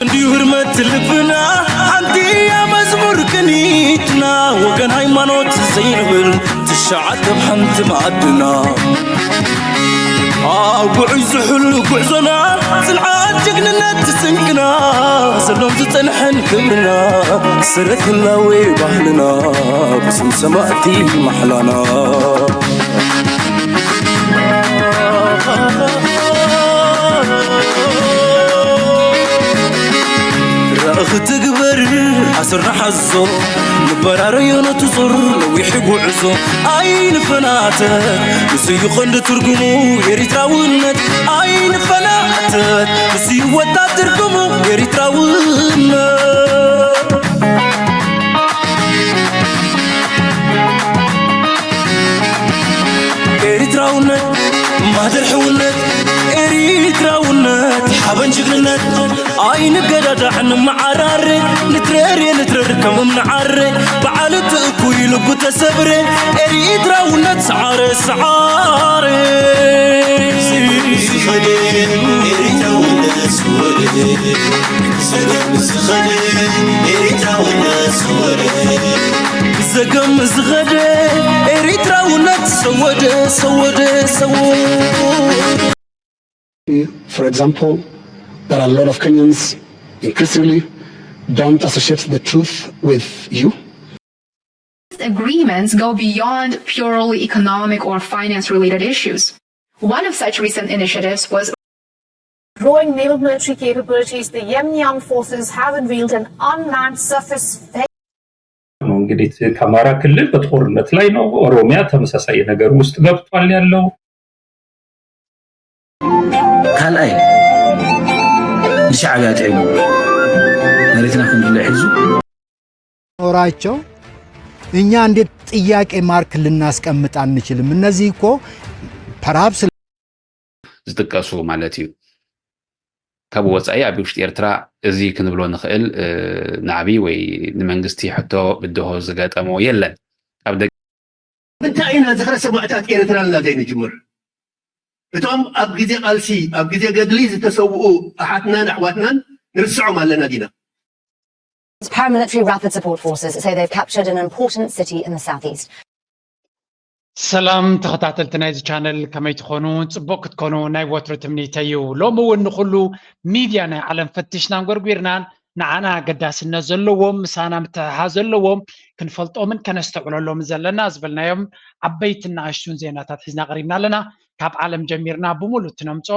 እንዲሁ ህርመት ልብና ሓንቲ እያ መዝሙር ቅኒትና፣ ወገን ሃይማኖት ዘይንብል ትሽዓተ ኣብ ሓንቲ ማዕድና። ኣብ ጉዑይ ዝሕሉ ጉዕዞና፣ ጽንዓት ጅግንነት ስንቅና፣ ዘሎን ዝጸንሐን ክብርና፣ ሰረት ህላዌ ባህልና፣ ብስም ሰማእቲ ማሕላና። ራእኺ ትግበር ኣስርና ሓዞ፣ ንበራረዮ ነቲ ዙር ነዊሕ ጉዕዞ። ኣይንፈናተት፣ ንሱ እዩ ቀንዲ ትርጉሙ ኤሪትራውነት። ኣይንፈናተት፣ ንሱ እዩ ወጣት ትርጉሙ ኤሪትራውነት። ኤሪትራውነት ማህደር ሕውነት፣ ኤሪትራውነት ሓበን ጅግንነት። ኣይንገዳዳዕ ንመዓራረ፣ ንትረር ንትረር ከም እምኒ ዓረ፣ በዓል እቲ እኩይ ልቡ ተሰብረ። ኤሪትራውነት ሰዓረ ሰዓረ። ዝኸደ ኤሪትራውነት ዝወደ፣ ዝኸደ ኤሪትራውነት ዝወደ። ዘገም ዝኸደ ኤሪትራውነት ሰወደ ሰወደ ሰወደ። For example, there are a lot of Kenyans increasingly don't associate the truth with you. Agreements go beyond purely economic or finance related issues. One of such recent initiatives was Growing naval military capabilities, the Yemeni armed forces have unveiled an unmanned surface ነው። እንግዲህ ከአማራ ክልል በጦርነት ላይ ነው። ኦሮሚያ ተመሳሳይ ነገር ውስጥ ገብቷል ያለው። ካልኣይ ንሻዕብያ ጥዒሙ መሬትና ክንድለ ሒዙ ኖራቸው እኛ እንዴት ጥያቄ ማርክ ልናስቀምጥ አንችልም? እነዚህ እኮ perhaps ዝጥቀሱ ማለት እዩ። ካብ ወፃኢ ኣብ ውሽጢ ኤርትራ እዚ ክንብሎ ንኽእል ናዕቢ ወይ ንመንግስቲ ሕቶ ብድሆ ዝገጠሞ የለን። ኣብ ደገ እንታይ ኢና ዝኽረ ሰማእታት ኤርትራ እና ዘይንጅምር? እቶም ኣብ ግዜ ቃልሲ ኣብ ግዜ ገድሊ ዝተሰውኡ ኣሓትናን ኣሕዋትናን ንርስዖም ኣለና ዲና? Paramilitary Rapid Support Forces say they've captured an important city in the southeast. ሰላም ተኸታተልቲ ናይዚ ቻነል ከመይ ትኾኑ? ጽቡቕ ክትኮኑ ናይ ወትሩ ትምኒተይ እዩ። ሎሚ እውን ንኹሉ ሚድያ ናይ ዓለም ፈቲሽናን ጎርጒርናን ንዓና ኣገዳስነት ዘለዎም ምሳና ምትሕሓዝ ዘለዎም ክንፈልጦምን ከነስተውዕለሎምን ዘለና ዝበልናዮም ዓበይትን ንኣሽቱን ዜናታት ሒዝና ቀሪብና ኣለና። ካብ ዓለም ጀሚርና ብምሉእ እትነምጾ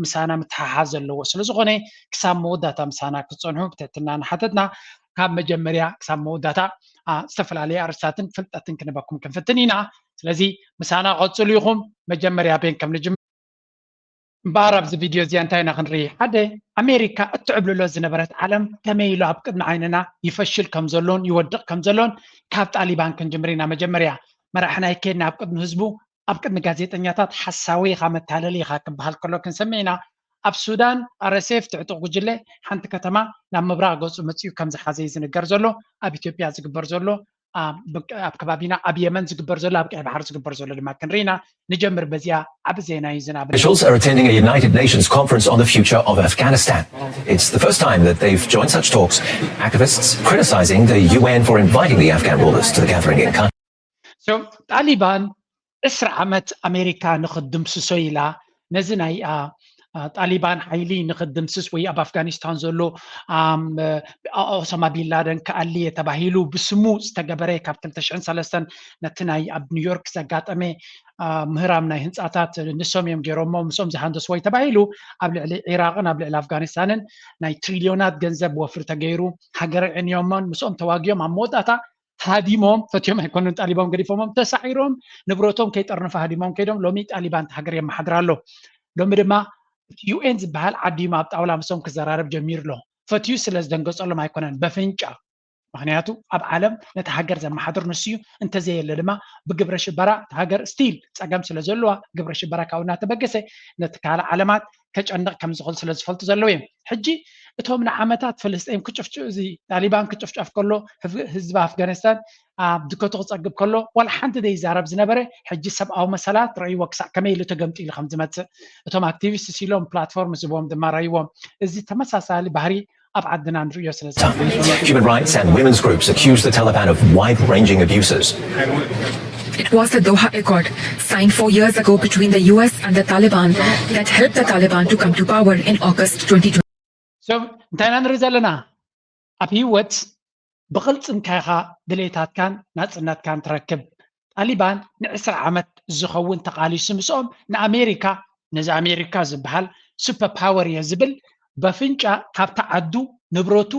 ምሳና ምትሕሓዝ ዘለዎ ስለ ዝኾነ ክሳብ መወዳእታ ምሳና ክትጸንሑ ብትሕትና እናሓተትና ካብ መጀመርያ ክሳብ መወዳእታ ዝተፈላለየ ኣርእስታትን ፍልጠትን ክንበኩም ክንፍትን ኢና። ስለዚ ምሳና ቀጽሉ ኢኹም። መጀመርያ ቤን ከም ንጅምር እምበኣር ኣብዚ ቪድዮ እዚኣ እንታይ ኢና ክንርኢ? ሓደ ኣሜሪካ እትዕብልሎ ዝነበረት ዓለም ከመይ ኢሉ ኣብ ቅድሚ ዓይንና ይፈሽል ከም ዘሎን ይወድቕ ከም ዘሎን ካብ ጣሊባን ክንጅምር ኢና። መጀመርያ መራሒ ናይ ኬንያ ኣብ ቅድሚ ህዝቡ ኣብ ቅድሚ ጋዜጠኛታት ሓሳዊ ኢኻ መታለሊ ኢኻ ክበሃል ከሎ ክንሰምዕ ኢና። ኣብ ሱዳን ኣር ኤስ ኤፍ ትዕጡቕ ጉጅለ ሓንቲ ከተማ ናብ ምብራቕ ገጹ መጺኡ ከም ዝሓዘ እዩ ዝንገር ዘሎ። ኣብ ኢትዮጵያ ዝግበር ዘሎ ኣብ ከባቢና ኣብ የመን ዝግበር ዘሎ ኣብ ቀይ ባሕሪ ዝግበር ዘሎ ድማ ክንርኢ ኢና። ንጀምር በዚኣ ዓቢ ዜና እዩ ዝናብ Officials are attending a United Nations conference on the future of Afghanistan. It's the first time that they've joined such talks. Activists criticizing the U N for inviting the Afghan rulers to the gathering in Kandahar. So ጣሊባን ዕስራ ዓመት ኣሜሪካ ንክድምስሶ ኢላ ነዚ ናይ ጣሊባን ሓይሊ ንክድምስስ ወይ ኣብ ኣፍጋኒስታን ዘሎ ኦሳማ ቢንላደን ክኣሊ እየ ተባሂሉ ብስሙ ዝተገበረ ካብ ክልተ ሽሕን ሰለስተን ነቲ ናይ ኣብ ኒውዮርክ ዘጋጠመ ምህራም ናይ ህንፃታት ንሶም እዮም ገይሮሞ ምስኦም ዝሃንደስዎ እዩ ተባሂሉ ኣብ ልዕሊ ዒራቅን ኣብ ልዕሊ ኣፍጋኒስታንን ናይ ትሪልዮናት ገንዘብ ወፍሪ ተገይሩ ሃገር ዕንዮሞን ምስኦም ተዋጊኦም ኣብ መወዳእታ ሃዲሞም ፈትዮም ኣይኮኑን ጣሊባን ገዲፎሞም ተሳዒሮም ንብረቶም ከይጠርንፉ ሃዲሞም ከይዶም ሎሚ ጣሊባን ሃገር የመሓድር ኣሎ ሎሚ ድማ እቲ ዩ ኤን ዝበሃል ዓዲሙ ኣብ ጣውላ ምስኦም ክዘራረብ ጀሚሩ ኣሎ ፈትዩ ስለ ዝደንገፀሎም ኣይኮነን በፍንጫ ምክንያቱ ኣብ ዓለም ነቲ ሃገር ዘመሓድር ንሱ እዩ እንተዘየለ ድማ ብግብረ ሽበራ እቲ ሃገር ስቲል ፀገም ስለ ዘለዋ ግብረ ሽበራ ካብኡ እናተበገሰ ነቲ ካልእ ዓለማት ከጨንቕ ከም ዝኽእል ስለ ዝፈልጡ ዘለዉ እዮም ሕጂ እቶም ንዓመታት ፍልስጤም ክጭፍጭ እዚ ጣሊባን ክጭፍጨፍ ከሎ ህዝቢ ኣፍጋኒስታን ኣብ ድከቱ ክፀግብ ከሎ ዋላ ሓንቲ ዘይዛረብ ዝነበረ ሕጂ ሰብኣዊ መሰላት ረእይዎ ክሳዕ ከመይ ኢሉ ተገምጢሉ ከም ዝመፅእ እቶም ኣክቲቪስት ሲሎም ፕላትፎርም ዝቦም ድማ ረእይዎም እዚ ተመሳሳሊ ባህሪ ኣብ ዓድና ንርእዮ ስለ Human rights and women's groups accuse the Taliban of wide-ranging abuses. It was the Doha Accord, signed four years ago between the U S and the Taliban, that helped the Taliban to come to power in August twenty twenty. So እንታይ ኢና ንርኢ ዘለና? ኣብ ህይወት ብቕልጽምካ ኢኻ ድሌታትካን ናጽነትካን ትረክብ። ጣሊባን ንዕስራ ዓመት ዝኸውን ተቓሊሱ ምስኦም ንኣሜሪካ፣ ነዚ ኣሜሪካ ዝበሃል ሱፐር ፓወር እየ ዝብል በፍንጫ ካብታ ዓዱ ንብረቱ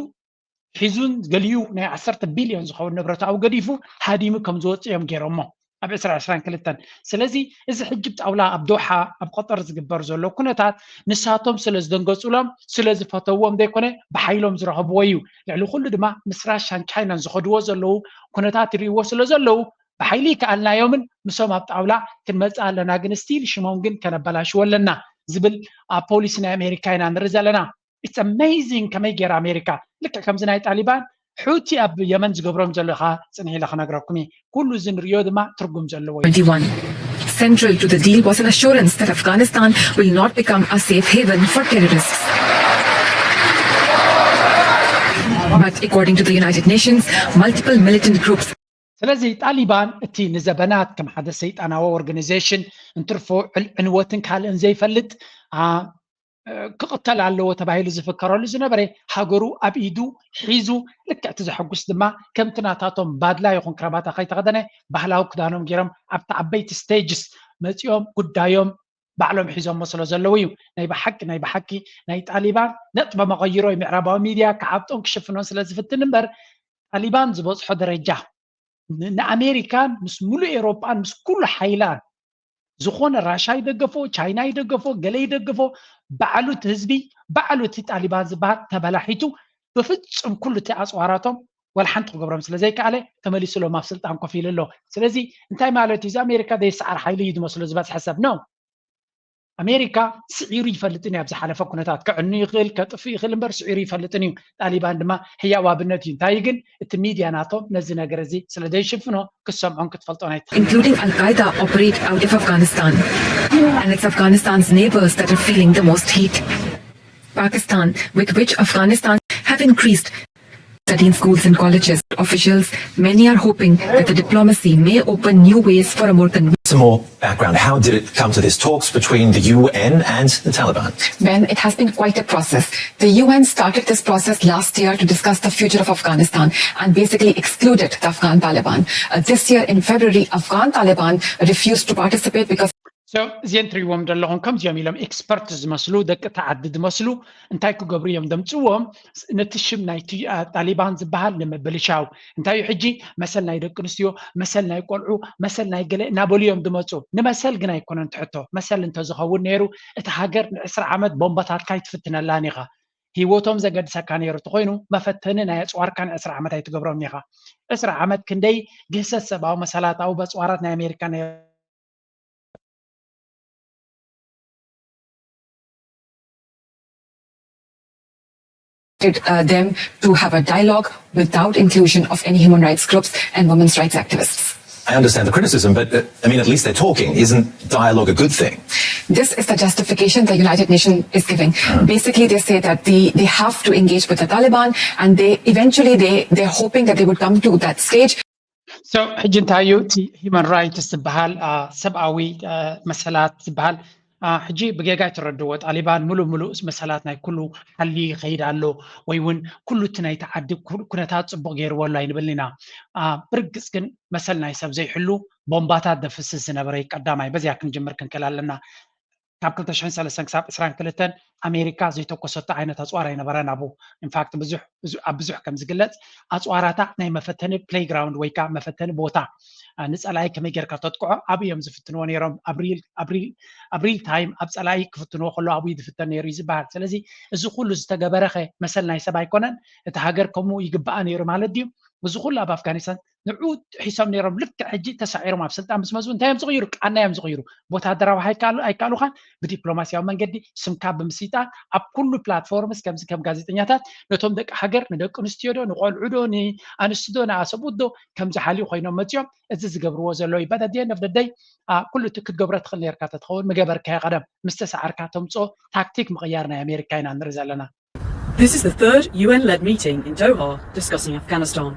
ሒዙን ገሊኡ ናይ ዓሰርተ ቢልዮን ዝኸውን ንብረቱ ኣብኡ ገዲፉ ሃዲሙ ከም ዝወፅእ እዮም ገይሮሞ ኣብ ዕስራ ዕስራን ክልተን። ስለዚ እዚ ሕጂ ጣውላ ኣብ ዶሓ ኣብ ቀጠር ዝግበር ዘሎ ኩነታት ንሳቶም ስለ ዝደንገፁሎም ስለ ዝፈተዎም ዘይኮነ ብሓይሎም ዝረኸብዎ እዩ። ልዕሊ ኩሉ ድማ ምስ ራሻን ቻይናን ዝኸድዎ ዘለዉ ኩነታት ይርእዎ ስለ ዘለዉ ብሓይሊ ይከኣልናዮምን ምሶም ኣብ ጣውላ ክንመፅእ ኣለና ግን ስቲል ሽሞም ግን ከነበላሽዎ ኣለና ዝብል ኣብ ፖሊሲ ናይ ኣሜሪካ ኢና ንርኢ ዘለና። It's amazing ከመይ ገይራ ኣሜሪካ ልክዕ ከምዚ ናይ ጣሊባን ሑቲ ኣብ የመን ዝገብሮም ዘሎ ካ ፅንሕ ኢለ ክነግረኩም እየ። ኩሉ እዚ ንሪኦ ድማ ትርጉም ዘለዎ እዩ። Central to the deal was an assurance that Afghanistan will not become a safe haven for terrorists. But according to the United Nations, multiple militant groups ስለዚ ጣሊባን እቲ ንዘበናት ከም ሓደ ሰይጣናዊ ኦርጋኒዜሽን እንትርፎ ዕንወትን ካልእን ዘይፈልጥ ክቕተል ኣለዎ ተባሂሉ ዝፍከረሉ ዝነበረ ሃገሩ ኣብ ኢዱ ሒዙ ልክዕቲ ዘሐጉስ ድማ ከምቲ ናታቶም ባድላ ይኹን ክረባታ ከይተኸደነ ባህላዊ ክዳኖም ገይሮም ኣብቲ ዓበይቲ ስቴጅስ መፂኦም ጉዳዮም ባዕሎም ሒዞሞ ስለ ዘለዉ እዩ። ናይ ብሓቂ ናይ ብሓቂ ናይ ጣሊባን ነጥበ መቐይሮ ምዕራባዊ ሚድያ ክዓብጦን ክሽፍኖን ስለ ዝፍትን እምበር ጣሊባን ዝበፅሖ ደረጃ ንኣሜሪካን ምስ ሙሉእ ኤሮጳን ምስ ኩሉ ሓይላን ዝኾነ ራሻ ይደገፎ ቻይና ይደገፎ ገለ ይደገፎ ባዕሉ እቲ ህዝቢ ባዕሉ እቲ ጣሊባን ዝበሃል ተበላሒቱ ብፍጹም ኩሉ እቲ ኣፅዋራቶም ወላ ሓንቲ ክገብሮም ስለ ዘይከኣለ ተመሊሱ ሎም ኣብ ስልጣን ኮፍ ኢሉ ኣሎ። ስለዚ እንታይ ማለት እዩ? እዚ ኣሜሪካ ዘይሰዓር ሓይሊ እዩ ዝመስሎ ዝበዝሐ ሰብ ነው። ኣሜሪካ ስዒሩ ይፈልጥን እዩ ኣብ ዝሓለፈ ኩነታት ከዕኑ ይኽእል ከጥፍ ይኽእል እምበር ስዒሩ ይፈልጥን እዩ። ጣሊባን ድማ ህያው ኣብነት እዩ። እንታይ ግን እቲ ሚድያ ናቶም ነዚ ነገር እዚ ስለ ዘይሽፍኖ ክትሰምዖን ክትፈልጦን ኣይትኽእል። including Al Qaeda, operate out of Afghanistan. And it's Afghanistan's neighbors that are feeling the most heat. Pakistan, with which Afghanistan have increased study in schools and colleges. Officials, many are hoping that the diplomacy may open new ways for a more convincing. Some more background. How did it come to this talks between the U N and the Taliban? Ben, it has been quite a process. The U N started this process last year to discuss the future of Afghanistan and basically excluded the Afghan Taliban. Uh, this year in February, Afghan Taliban refused to participate because እዚአን ትሪእዎም ዘለኹም ከምዚኦም ኢሎም ኤክስፐርት ዝመስሉ ደቂ ተዓዲ ዝመስሉ እንታይ ክገብሩ እዮም ደምፅዎም? ነቲ ሽም ናይ ጣሊባን ዝበሃል ንምብልሻው። እንታይ እዩ ሕጂ መሰል ናይ ደቂ ኣንስትዮ፣ መሰል ናይ ቆልዑ፣ መሰል ናይ ገለ እናበሉ እዮም ዝመፁ። ንመሰል ግን ኣይኮነን ትሕቶ። መሰል እንተዝኸውን ነይሩ እቲ ሃገር ንዕስራ ዓመት ቦምባታትካ ኣይትፍትነላን ኢኻ። ህይወቶም ዘገድሰካ ነይሩ እንተኾይኑ መፈተኒ ናይ ኣፅዋርካ ንዕስራ ዓመት ኣይትገብሮም ኢኻ። ዕስራ ዓመት ክንደይ ግህሰት ሰብኣዊ መሰላት ኣብኡ በፅዋራት ናይ ኣሜሪካ ነይሩ። them to have a dialogue without inclusion of any human rights groups and women's rights activists. I understand the criticism, but uh, I mean, at least they're talking. Isn't dialogue a good thing? This is the justification the United Nations is giving. Basically, they say that they, they have to engage with the Taliban, and they eventually they, they're hoping that they would come to that stage. So ሕጂ እንታይ እዩ እቲ ሂማን ራይትስ ዝበሃል ሰብኣዊ መሰላት ዝበሃል ሕጂ ብጌጋ ይትረድዎ ጣሊባን ሙሉ ሙሉ መሰላት ናይ ኩሉ ሓሊ ይኸይድ ኣሎ ወይ እውን ኩሉ እቲ ናይቲ ዓዲ ኩነታት ፅቡቅ ገይርዎ ኣሎ ኣይንብልን ኢና። ብርግፅ ግን መሰል ናይ ሰብ ዘይሕሉ ቦምባታት ደፍስስ ዝነበረ እዩ ቀዳማይ። በዚያ ክንጅምር ክንክእል ኣለና። ካብ ክልተ ሽሕን ሰለስተን ክሳብ ዕስራን ክልተን ኣሜሪካ ዘይተኮሰቶ ዓይነት ኣፅዋር ኣይነበረን። ኣብኡ ኢንፋክት ብዙሕ ኣብ ብዙሕ ከም ዝግለፅ ኣፅዋራታ ናይ መፈተኒ ፕሌይግራውንድ ወይ ከዓ መፈተኒ ቦታ ንፀላኢ ከመይ ጌርካ ተጥቅዖ ኣብኡ እዮም ዝፍትንዎ ነይሮም። ኣብ ሪል ታይም ኣብ ፀላኢ ክፍትንዎ ከሎ ኣብኡ ዝፍተን ነይሩ እዩ ዝበሃል። ስለዚ እዚ ኩሉ ዝተገበረኸ መሰል ናይ ሰብ ኣይኮነን። እቲ ሃገር ከምኡ ይግባኣ ነይሩ ማለት ድዩ? እዚ ኩሉ ኣብ ኣፍጋኒስታን ንዑ ሒሶም ነይሮም ልክዕ ሕጂ ተሳዒሮም ኣብ ስልጣን ምስ መፁ እንታይ እዮም ዝቕይሩ? ቃና እዮም ዝቕይሩ። ወታደራዊ ኣይከኣሉኻን ብዲፕሎማሲያዊ መንገዲ ስምካ ብምስይጣን ኣብ ኩሉ ፕላትፎርምስ ከምዚ ከም ጋዜጠኛታት ነቶም ደቂ ሃገር ንደቂ ኣንስትዮ ዶ ንቆልዑ ዶ ንኣንስቲ ዶ ንኣሰብኡት ዶ ከምዚ ሓልዩ ኮይኖም መፂኦም እዚ ዝገብርዎ ዘለዉ እዩ። በተደየን ኦፍ ደደይ ኩሉ እቲ ክትገብሮ ትኽእል ነርካ ተትኸውን ምገበርካዮ ቀደም ምስ ተሰዓርካ ተምፅኦ ታክቲክ ምቕያር ናይ ኣሜሪካ ኢና ንርኢ ዘለና። This is the third U N-led meeting in Doha discussing Afghanistan.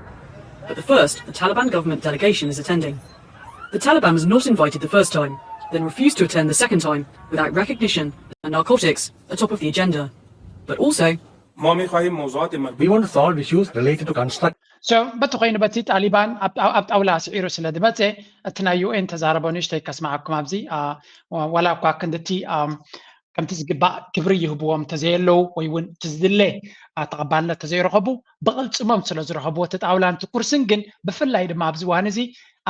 But the first, the Taliban government delegation is attending. The Taliban was not invited the first time, then refused to attend the second time without recognition that narcotics are top of the agenda. But also, ما می‌خواهیم موضوعات ملموس We want to solve issues related to construct So በቲ ኮይኑ በቲ ጣሊባን ኣብ ኣብ ጣውላ ስዒሩ ስለ ዝመፀ እቲ ናይ ዩ ኤን ተዛረቦ ንእሽተይ ከስማዓኩም ኣብዚ አ፣ ዋላ እኳ ክንድቲ ኣም፣ ከምቲ ዝግባእ ክብሪ ይህብዎም እንተዘየለዉ ወይ እውን እቲ ዝድለ አ፣ ተቐባልነት ተዘይረኸቡ ብቕልፅሞም ስለ ዝረኸብዎ እቲ ጣውላ እንትኩርስን ግን ብፍላይ ድማ ኣብዚ እዋን እዚ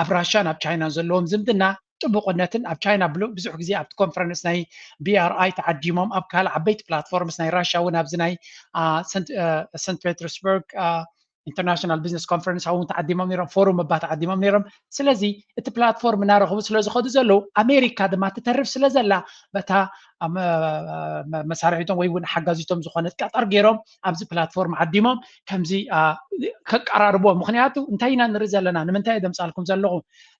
ኣብ ራሻን ኣብ ቻይናን ዘለዎም ዝምድና ጥቡቕነትን ኣብ ቻይና ብሉ- ብዙሕ ግዜ ኣብቲ ኮንፈረንስ ናይ ቢ ኣር ኣይ ተዓዲሞም ኣብ ካልእ ዓበይቲ ፕላትፎርምስ ናይ ራሻ እውን ኣብዚ ናይ አ፣ ሰንት አ፣ ሰንት ፔተርስበርግ አ፣ ኢንተርናሽናል ቢዝነስ ኮንፈረንስ እውን ተዓዲሞም ነይሮም ፎሩም እባ ተዓዲሞም ነይሮም ስለዚ እቲ ፕላትፎርም እናረኸቡ ስለ ዝኸዱ ዘለዉ ኣሜሪካ ድማ ትተርፍ ስለ ዘላ በታ አ፣ መ- መ- መሳርሒቶም ወይ እውን ሓጋዚቶም ዝኾነት ቀጠር ገይሮም ኣብዚ ፕላትፎርም ዓዲሞም ከምዚ አ፣ ከቀራርቦ ምክንያቱ እንታይ ኢና ንርኢ ዘለና ንምንታይ እየ ደምፃልኩም ዘለኹ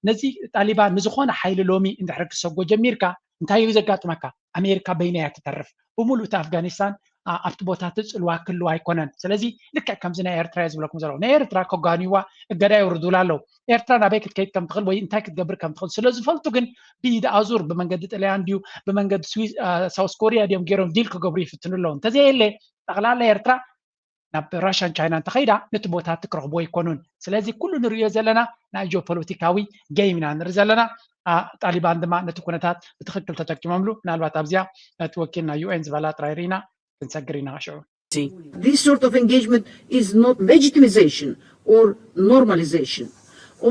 ነዚ ጣሊባን ንዝኾነ ሓይሊ ሎሚ እንድሕር ክሰጎ ጀሚርካ እንታይ እዩ ዘጋጥመካ ኣሜሪካ በይና እያ ትተርፍ ብምሉእ እቲ ኣፍጋኒስታን ኣ- ኣብቲ ቦታ እቲ ፅልዋ ክህልዋ ኣይኮነን ስለዚ ልክዕ ከምዚ ናይ ኤርትራ እየ ዝብለኩም ዘለኹ ናይ ኤርትራ ከጓንይዋ እገዳ የውርዱላ ኣለዉ ኤርትራ ናበይ ክትከይድ ከም ትኽእል ወይ እንታይ ክትገብር ከም ትኽእል ስለ ዝፈልጡ ግን ብኢድ ኣዙር ብመንገዲ ጥልያን ድዩ ብመንገዲ ስዊስ አ፣ ሳውስ ኮሪያ ድዮም ገይሮም ዲል ክገብሩ ይፍትኑ ኣለዉ እንተዘየለ ጠቕላላ ኤርትራ ናብ ራሽያን ቻይናን ተኸይዳ ነቲ ቦታ እቲ ክረኽቦ ኣይኮኑን ስለዚ ኩሉ ንርእዮ ዘለና ናይ ጂኦፖለቲካዊ ገይም ኢና ንርኢ ዘለና አ፣ ጣሊባን ድማ ነቲ ኩነታት ብትኽክል ተጠቂሞምሉ ምናልባት ኣብዚኣ እቲ ወኪል ናይ ዩ ኤን ዝበላ ጥራይ ርኢና ክንሰግር ኢና ሽዑ This sort of engagement is not legitimization or normalization.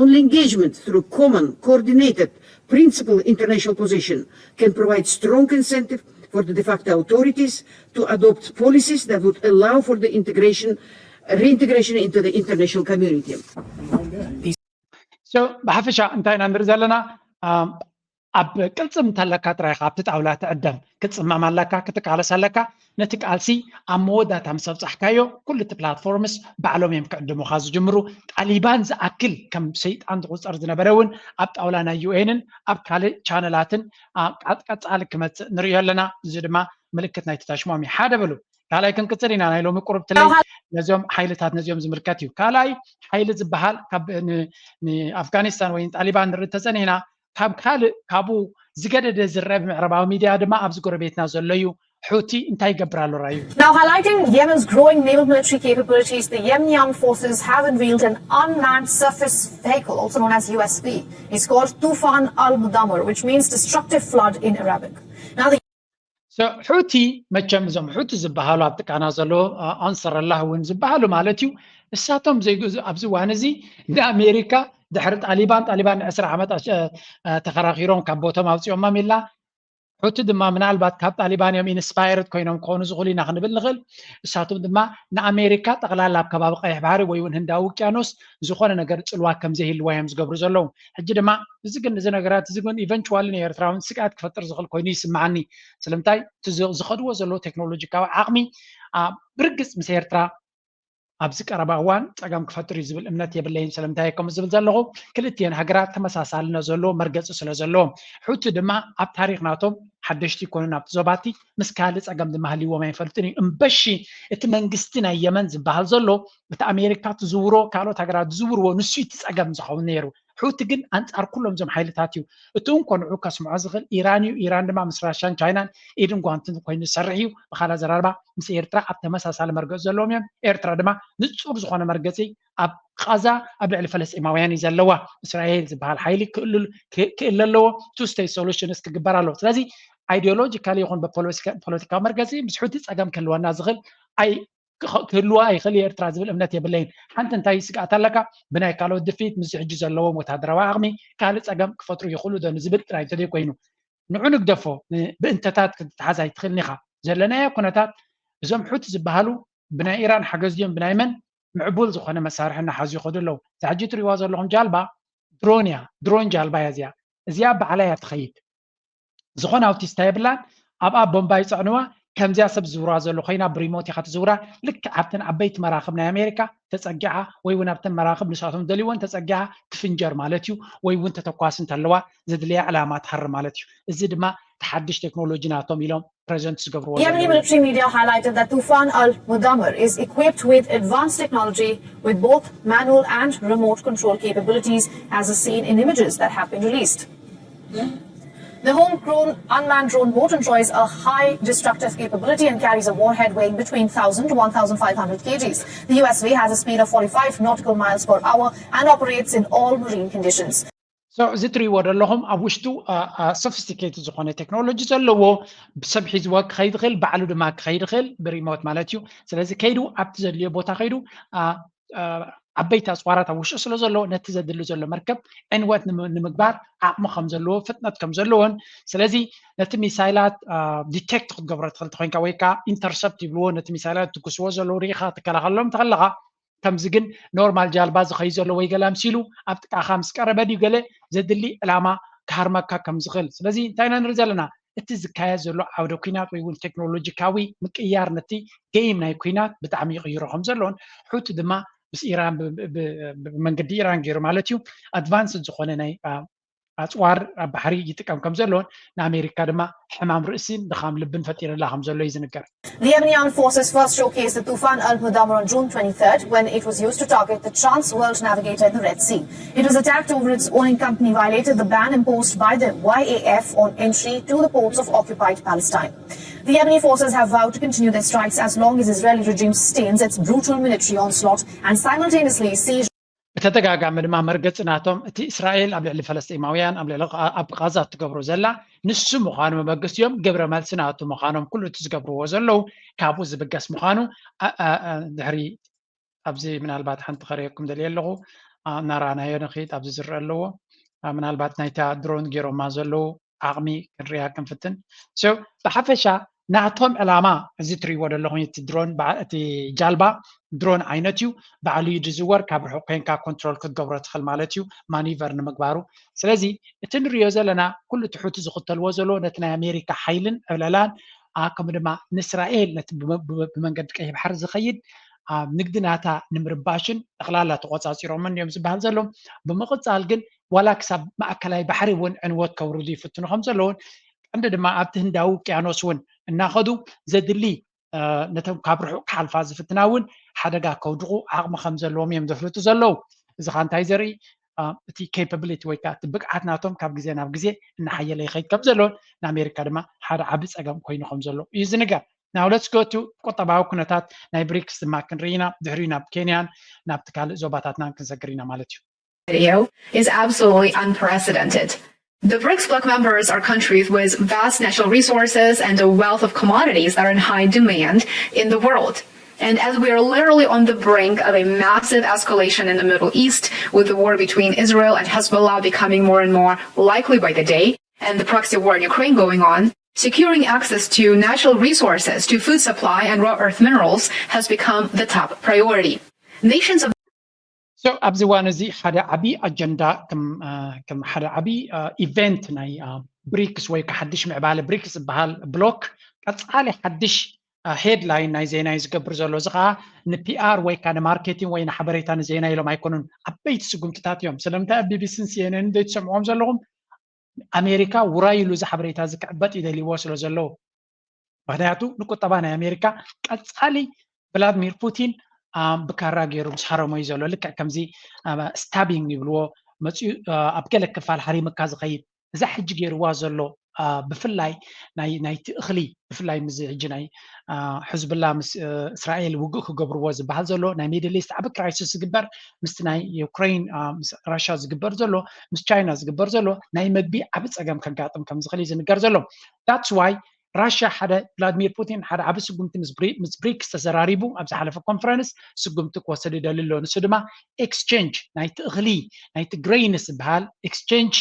Only engagement through common, coordinated, principled international position can provide strong incentive for the de facto authorities to adopt policies that would allow for the integration, reintegration into the international community. So ብሓፈሻ እንታይ ኢና ንርኢ ዘለና ኣብ ቅልፅም እንተለካ ጥራይ ካብቲ ጣውላ ትዕደም ክትፅመም ኣለካ ክትቃለስ ኣለካ ነቲ ቃልሲ ኣብ መወዳእታ ምስ ኣብፃሕካዮ ኩሉ እቲ ፕላትፎርምስ ባዕሎም እዮም ክዕድሙኻ ዝጅምሩ ጣሊባን ዝኣክል ከም ሰይጣን ዝቁፀር ዝነበረ እውን ኣብ ጣውላ ናይ ዩኤንን ኣብ ካልእ ቻነላትን ቀፃሊ ክመፅእ ንሪኦ ኣለና እዚ ድማ ምልክት ናይቲ ተሽሞም እዩ ሓደ በሉ ካልኣይ ክንቅፅል ኢና ናይ ሎሚ ቁርብትለይ ነዚኦም ሓይልታት ነዚኦም ዝምልከት እዩ ካልኣይ ሓይሊ ዝበሃል ንኣፍጋኒስታን ወይ ጣሊባን ንርኢ ተፀኒና ካብ ካልእ ካብኡ ዝገደደ ዝረብ ምዕራባዊ ሚድያ ድማ ኣብዚ ጎረቤትና ዘሎ እዩ ሑቲ እንታይ ይገብር ኣሎ ራዩ Now highlighting Yemen's growing naval military capabilities, the Yemeni armed forces have unveiled an unmanned surface vehicle, also known as U S V. It's called Tufan al-Mudamar, which means destructive flood in Arabic. Now the ሑቲ መቸም እዞም ሑቲ ዝበሃሉ ኣብ ጥቃና ዘሎ ኣንሰረላህ እውን ዝበሃሉ ማለት እዩ እሳቶም ዘይግዙ ኣብዚ እዋን እዚ ንኣሜሪካ ድሕሪ ጣሊባን ጣሊባን ዕስራ ዓመት ተኸራኺሮም ካብ ቦቶም ኣውፅኦሞም ኢላ ሑቲ ድማ ምናልባት ካብ ጣሊባን እዮም ኢንስፓየርድ ኮይኖም ክኾኑ ዝኽእሉ ኢና ክንብል ንኽእል እሳቶም ድማ ንኣሜሪካ ጠቕላላ ኣብ ከባቢ ቀይሕ ባሕሪ ወይ እውን ህንዳዊ ውቅያኖስ ዝኾነ ነገር ፅልዋ ከም ዘይህልዋ እዮም ዝገብሩ ዘለዉ ሕጂ ድማ እዚ ግን እዚ ነገራት እዚ ግን ኢቨንቹዋሊ ንኤርትራውን ስግኣት ክፈጥር ዝኽእል ኮይኑ ይስምዓኒ ስለምንታይ ዝኸድዎ ዘለዉ ቴክኖሎጂካዊ ዓቕሚ ብርግፅ ምስ ኤርትራ ኣብዚ ቀረባ እዋን ፀገም ክፈጥር እዩ ዝብል እምነት የብለይን ስለምንታይ ከም ዝብል ዘለኹ ክልቲኤን ሃገራት ተመሳሳልነት ዘለዎ መርገፂ ስለ ዘለዎም ሑቲ ድማ ኣብ ታሪክ ናቶም ሓደሽቲ ይኮኑ ናብቲ ዞባቲ ምስ ካልእ ፀገም ድማ ህልዎም ኣይፈልጥን እዩ እምበሺ እቲ መንግስቲ ናይ የመን ዝበሃል ዘሎ እቲ ኣሜሪካ ትዝውሮ ካልኦት ሃገራት ዝዝውርዎ ንሱ እቲ ፀገም ዝኸውን ነይሩ ሑቲ ግን ኣንፃር ኩሎም እዞም ሓይልታት እዩ እቲ እንኮ ንዑ ከስምዖ ዝኽእል ኢራን እዩ ኢራን ድማ ምስ ራሽያን ቻይናን ኢድን ጓንትን ኮይኑ ዝሰርሕ እዩ ብካላ ዘራርባ ምስ ኤርትራ ኣብ ተመሳሳሊ መርገፂ ዘለዎም እዮም ኤርትራ ድማ ንፁር ዝኾነ መርገፂ ኣብ ቃዛ ኣብ ልዕሊ ፈለስጢማውያን እዩ ዘለዋ እስራኤል ዝበሃል ሓይሊ ክእለ ኣለዎ two state solutions ክግበር ኣለዎ ስለዚ ideologically ይኹን ብፖለቲካዊ መርገፂ ምስ ሑቲ ፀገም ክህልወና ዝኽእል ክህልዋ ይኽእል ኤርትራ ዝብል እምነት የብለይን ሓንቲ እንታይ ስግኣት ኣለካ ብናይ ካልኦት ድፊት ምስ ሕጂ ዘለዎም ወታደራዊ ዓቕሚ ካልእ ፀገም ክፈጥሩ ይኽእሉ ዶ ንዝብል ጥራይ እንተዘይ ኮይኑ ንዑ ንግደፎ ብእንተታት ክትተሓዝ ኣይትኽእልን ኢኻ ዘለናዮ ኩነታት እዞም ሑቲ ዝበሃሉ ብናይ ኢራን ሓገዝ ድዮም ብናይ መን ምዕቡል ዝኾነ መሳርሒ እናሓዙ ይኸዱ ኣለዉ እዛ ሕጂ ትሪእዋ ዘለኹም ጃልባ ድሮን እያ ድሮን ጃልባ እያ እዚኣ እዚኣ ባዕላ እያ ትኸይድ ዝኾነ ኣውቲስታ የብላን ኣብኣ ቦምባ ይፅዕንዋ ከምዚኣ ሰብ ዝዝውራ ዘሎ ኮይና ብሪሞት ኢኻ ትዝውራ ልክዕ ኣብተን ዓበይቲ መራኽብ ናይ ኣሜሪካ ተፀጊዓ ወይ እውን ኣብተን መራኽብ ንሳቶም ደልይዎን ተፀጊዓ ትፍንጀር ማለት እዩ ወይ እውን ተተኳሲ እንተለዋ ዘድልያ ዕላማ ትሃር ማለት እዩ እዚ ድማ ተሓድሽ ቴክኖሎጂ ናቶም ኢሎም present ዝገብርዎ Yemeni military media highlighted that Tufan al Mudamar is equipped with advanced technology with both manual and remote control capabilities, as is seen in images that have been released. The homegrown unmanned drone Moton Troy is a high destructive capability and carries a warhead weighing between one thousand to one thousand five hundred kgs. The U S V has a speed of forty-five nautical miles per hour and operates in all marine conditions. እዚ ትሪእዎ ዘለኹም ኣብ ውሽጡ sophisticated ዝኾነ ቴክኖሎጂ ዘለዎ፣ ብሰብ ሒዝዎ ክኸይድ ይኽእል፣ ባዕሉ ድማ ክኸይድ ይኽእል ብሪሞት ማለት እዩ። ስለዚ ከይዱ ኣብቲ ዘድልዮ ቦታ ከይዱ ዓበይቲ ኣፅዋራት ኣብ ውሽጡ ስለ ዘለዎ ነቲ ዘድሊ ዘሎ መርከብ ዕንወት ንምግባር ዓቕሚ ከም ዘለዎ፣ ፍጥነት ከም ዘለዎን፣ ስለዚ ነቲ ሚሳይላት ዲቴክት ክትገብሮ ትኽእል ተኮይንካ ወይ ከዓ ኢንተርሰፕት ይብልዎ፣ ነቲ ሚሳይላት ትኩስዎ ዘለዉ ርኢኻ ትከላኸሎም ተኸለኻ ከምዚ ግን ኖርማል ጃልባ ዝኸይ ዘሎ ወይ ገለ ኣምሲሉ ኣብ ጥቃኻ ምስ ቀረበ ድዩ ገለ ዘድሊ ዕላማ ክሃርመካ ከም ዝኽእል። ስለዚ እንታይ ኢና ንርኢ ዘለና? እቲ ዝካየድ ዘሎ ዓውደ ኩናት ወይ እውን ቴክኖሎጂካዊ ምቅያር ነቲ ጌም ናይ ኩናት ብጣዕሚ ይቕይሮ ከም ዘሎን፣ ሑቲ ድማ ምስ ኢራን ብመንገዲ ኢራን ገይሩ ማለት እዩ ኣድቫንስድ ዝኾነ ናይ ኣፅዋር ኣብ ባሕሪ ይጥቀም ከም ዘሎን ንኣሜሪካ ድማ ሕማም ርእሲን ድኻም ልብን ፈጢርላ ከም ዘሎ እዩ ዝንገር። The Yemeni armed forces first showcased the Tufan al Mudamar on June twenty-third when it was used to target the Trans World Navigator in the Red Sea. It was attacked over its owning company violated the ban imposed by the Y A F on entry to the ports of occupied Palestine. The Yemeni forces have vowed to continue their strikes as long as Israeli regime sustains its brutal military onslaught and simultaneously siege ብተደጋጋሚ ድማ መርገፂ ናቶም እቲ እስራኤል ኣብ ልዕሊ ፈለስጢማውያን ኣብ ልዕሊ ኣብ ቃዛ እትገብሮ ዘላ ንሱ ምዃኑ መበገሲኦም ግብረ መልሲ ናቱ ምዃኖም ኩሉ እቲ ዝገብርዎ ዘለዉ ካብኡ ዝብገስ ምዃኑ ድሕሪ ኣብዚ ምናልባት ሓንቲ ከርእየኩም ደልየ ኣለኹ። እናረኣናዮ ንኽድ ኣብዚ ዝረአ ኣለዎ። ምናልባት ናይታ ድሮን ገይሮማ ዘለዉ ዓቕሚ ክንሪኣ ክንፍትን። ብሓፈሻ ናቶም ዕላማ እዚ ትሪእዎ ዘለኹም እቲ ድሮን እቲ ጃልባ ድሮን ዓይነት እዩ። ባዕሉ እዩ ዝዝወር፣ ካብ ርሑቕ ኮይንካ ኮንትሮል ክትገብሮ ትኽእል ማለት እዩ ማኒቨር ንምግባሩ። ስለዚ እቲ ንሪኦ ዘለና ኩሉ እቲ ሑቲ ዝኽተልዎ ዘሎ ነቲ ናይ ኣሜሪካ ሓይልን ዕብለላን ከምኡ ድማ ንእስራኤል ነቲ ብመንገዲ ቀይሕ ባሕሪ ዝኸይድ ንግዲ ናታ ንምርባሽን ጠቕላላ ተቆፃፂሮምን እዮም ዝበሃል ዘሎ። ብምቕፃል ግን ዋላ ክሳብ ማእከላይ ባሕሪ እውን ዕንወት ከውርዱ ይፍትኑ ከም ዘለውን ቀንዲ ድማ ኣብቲ ህንዳዊ ውቅያኖስ እውን እናኸዱ ዘድሊ ነቶም ካብ ርሑቕ ክሓልፋ ዝፍትና እውን ሓደጋ ከውድቑ ዓቕሚ ከም ዘለዎም እዮም ዘፍልጡ ዘለዉ። እዚ ኻ እንታይ ዘርኢ እቲ capability ወይ ከዓ እቲ ብቅዓት ናቶም ካብ ግዜ ናብ ግዜ እናሓየለ ይኸይድ ከም ዘሎ ንኣሜሪካ ድማ ሓደ ዓቢ ፀገም ኮይኑ ከም ዘሎ እዩ ዝንገር። Now let's go to ቁጠባዊ ኩነታት ናይ ብሪክስ ድማ ክንርኢ ኢና። ድሕሪኡ ናብ ኬንያን ናብቲ ካልእ ዞባታትናን ክንሰግር ኢና ማለት እዩ። Video is absolutely unprecedented. The BRICS bloc members are countries with vast natural resources and a wealth of commodities that are in high demand in the world. And as we are literally on the brink of a massive escalation in the Middle East, with the war between Israel and Hezbollah becoming more and more likely by the day, and the proxy war in Ukraine going on, securing access to natural resources, to food supply and rare earth minerals has become the top priority. Nations of ኣብዚ እዋን እዚ ሓደ ዓብዪ ኣጀንዳ ከም ሓደ ዓብዪ ኢቨንት ናይ ብሪክስ ወይ ሓድሽ ምዕባለ ብሪክስ ዝበሃል ብሎክ ቀፃሊ ሓድሽ ሄድላይን ናይ ዜና እዩ ዝገብር ዘሎ። እዚ ከዓ ንፒኣር ወይ ከዓ ንማርኬቲንግ ወይ ንሓበሬታ ንዜና ኢሎም ኣይኮኑን። ዓበይቲ ስጉምትታት እዮም። ስለምንታይ ኣብ ቢቢሲን ሲኤንኤን ዘይትሰምዕዎም ዘለኹም? ኣሜሪካ ውራይ ኢሉ እዚ ሓበሬታ እዚ ክዕበጥ ይደልይዎ ስለ ዘለዉ። ምክንያቱ ንቁጠባ ናይ ኣሜሪካ ቀፃሊ ቭላድሚር ፑቲን ብካራ ገይሩ ምስ ሃረሞ እዩ ዘሎ። ልክዕ ከምዚ ስታቢንግ ይብልዎ መፅኡ ኣብ ገለ ክፋል ሃሪምካ ዝኸይድ እዛ ሕጂ ገይርዋ ዘሎ ብፍላይ ናይቲ እኽሊ ብፍላይ ምስ ሕጂ ናይ ሕዝብላ ምስ እስራኤል ውግእ ክገብርዎ ዝበሃል ዘሎ ናይ ሚድል ኢስት ዓቢ ክራይሲስ ዝግበር ምስቲ ናይ ዩክሬን ምስ ራሻ ዝግበር ዘሎ ምስ ቻይና ዝግበር ዘሎ ናይ መግቢ ዓቢ ጸገም ከጋጥም ከም ዝኽእል እዩ ዝንገር ዘሎ። That's why ራሻ ሓደ ቭላድሚር ፑቲን ሓደ ዓቢ ስጉምቲ ምስ ብሪክስ ተዘራሪቡ ኣብ ዝሓለፈ ኮንፈረንስ ስጉምቲ ክወስድ ይደሊ ኣሎ። ንሱ ድማ ኤክስቼንጅ ናይቲ እኽሊ ናይቲ ግሬይንስ ዝበሃል ኤክስቼንጅ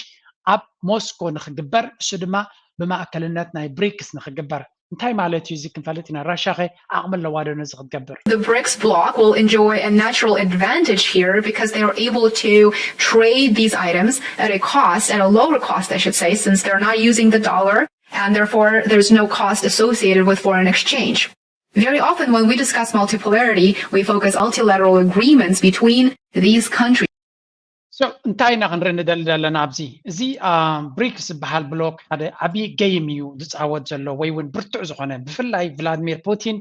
ኣብ ሞስኮ ንክግበር እሱ ድማ ብማእከልነት ናይ ብሪክስ ንክግበር እንታይ ማለት እዩ እዚ ክንፈልጥ ኢና። ራሻ ከ ዓቕሚ ኣለዋ ዶ ነዚ ክትገብር? The BRICS bloc will enjoy a natural advantage here because they are able to trade these items at a cost, at a lower cost, I should say, since they're not using the dollar, and therefore there's no cost associated with foreign exchange. Very often when we discuss multipolarity, we focus multilateral agreements between these countries. So እንታይ ኢና ክንርኢ ንደሊ ዘለና ኣብዚ? እዚ ብሪክስ ዝበሃል ብሎክ ሓደ ዓብዪ ገይም እዩ ዝፃወት ዘሎ፣ ወይ እውን ብርቱዕ ዝኾነ። ብፍላይ ቭላድሚር ፑቲን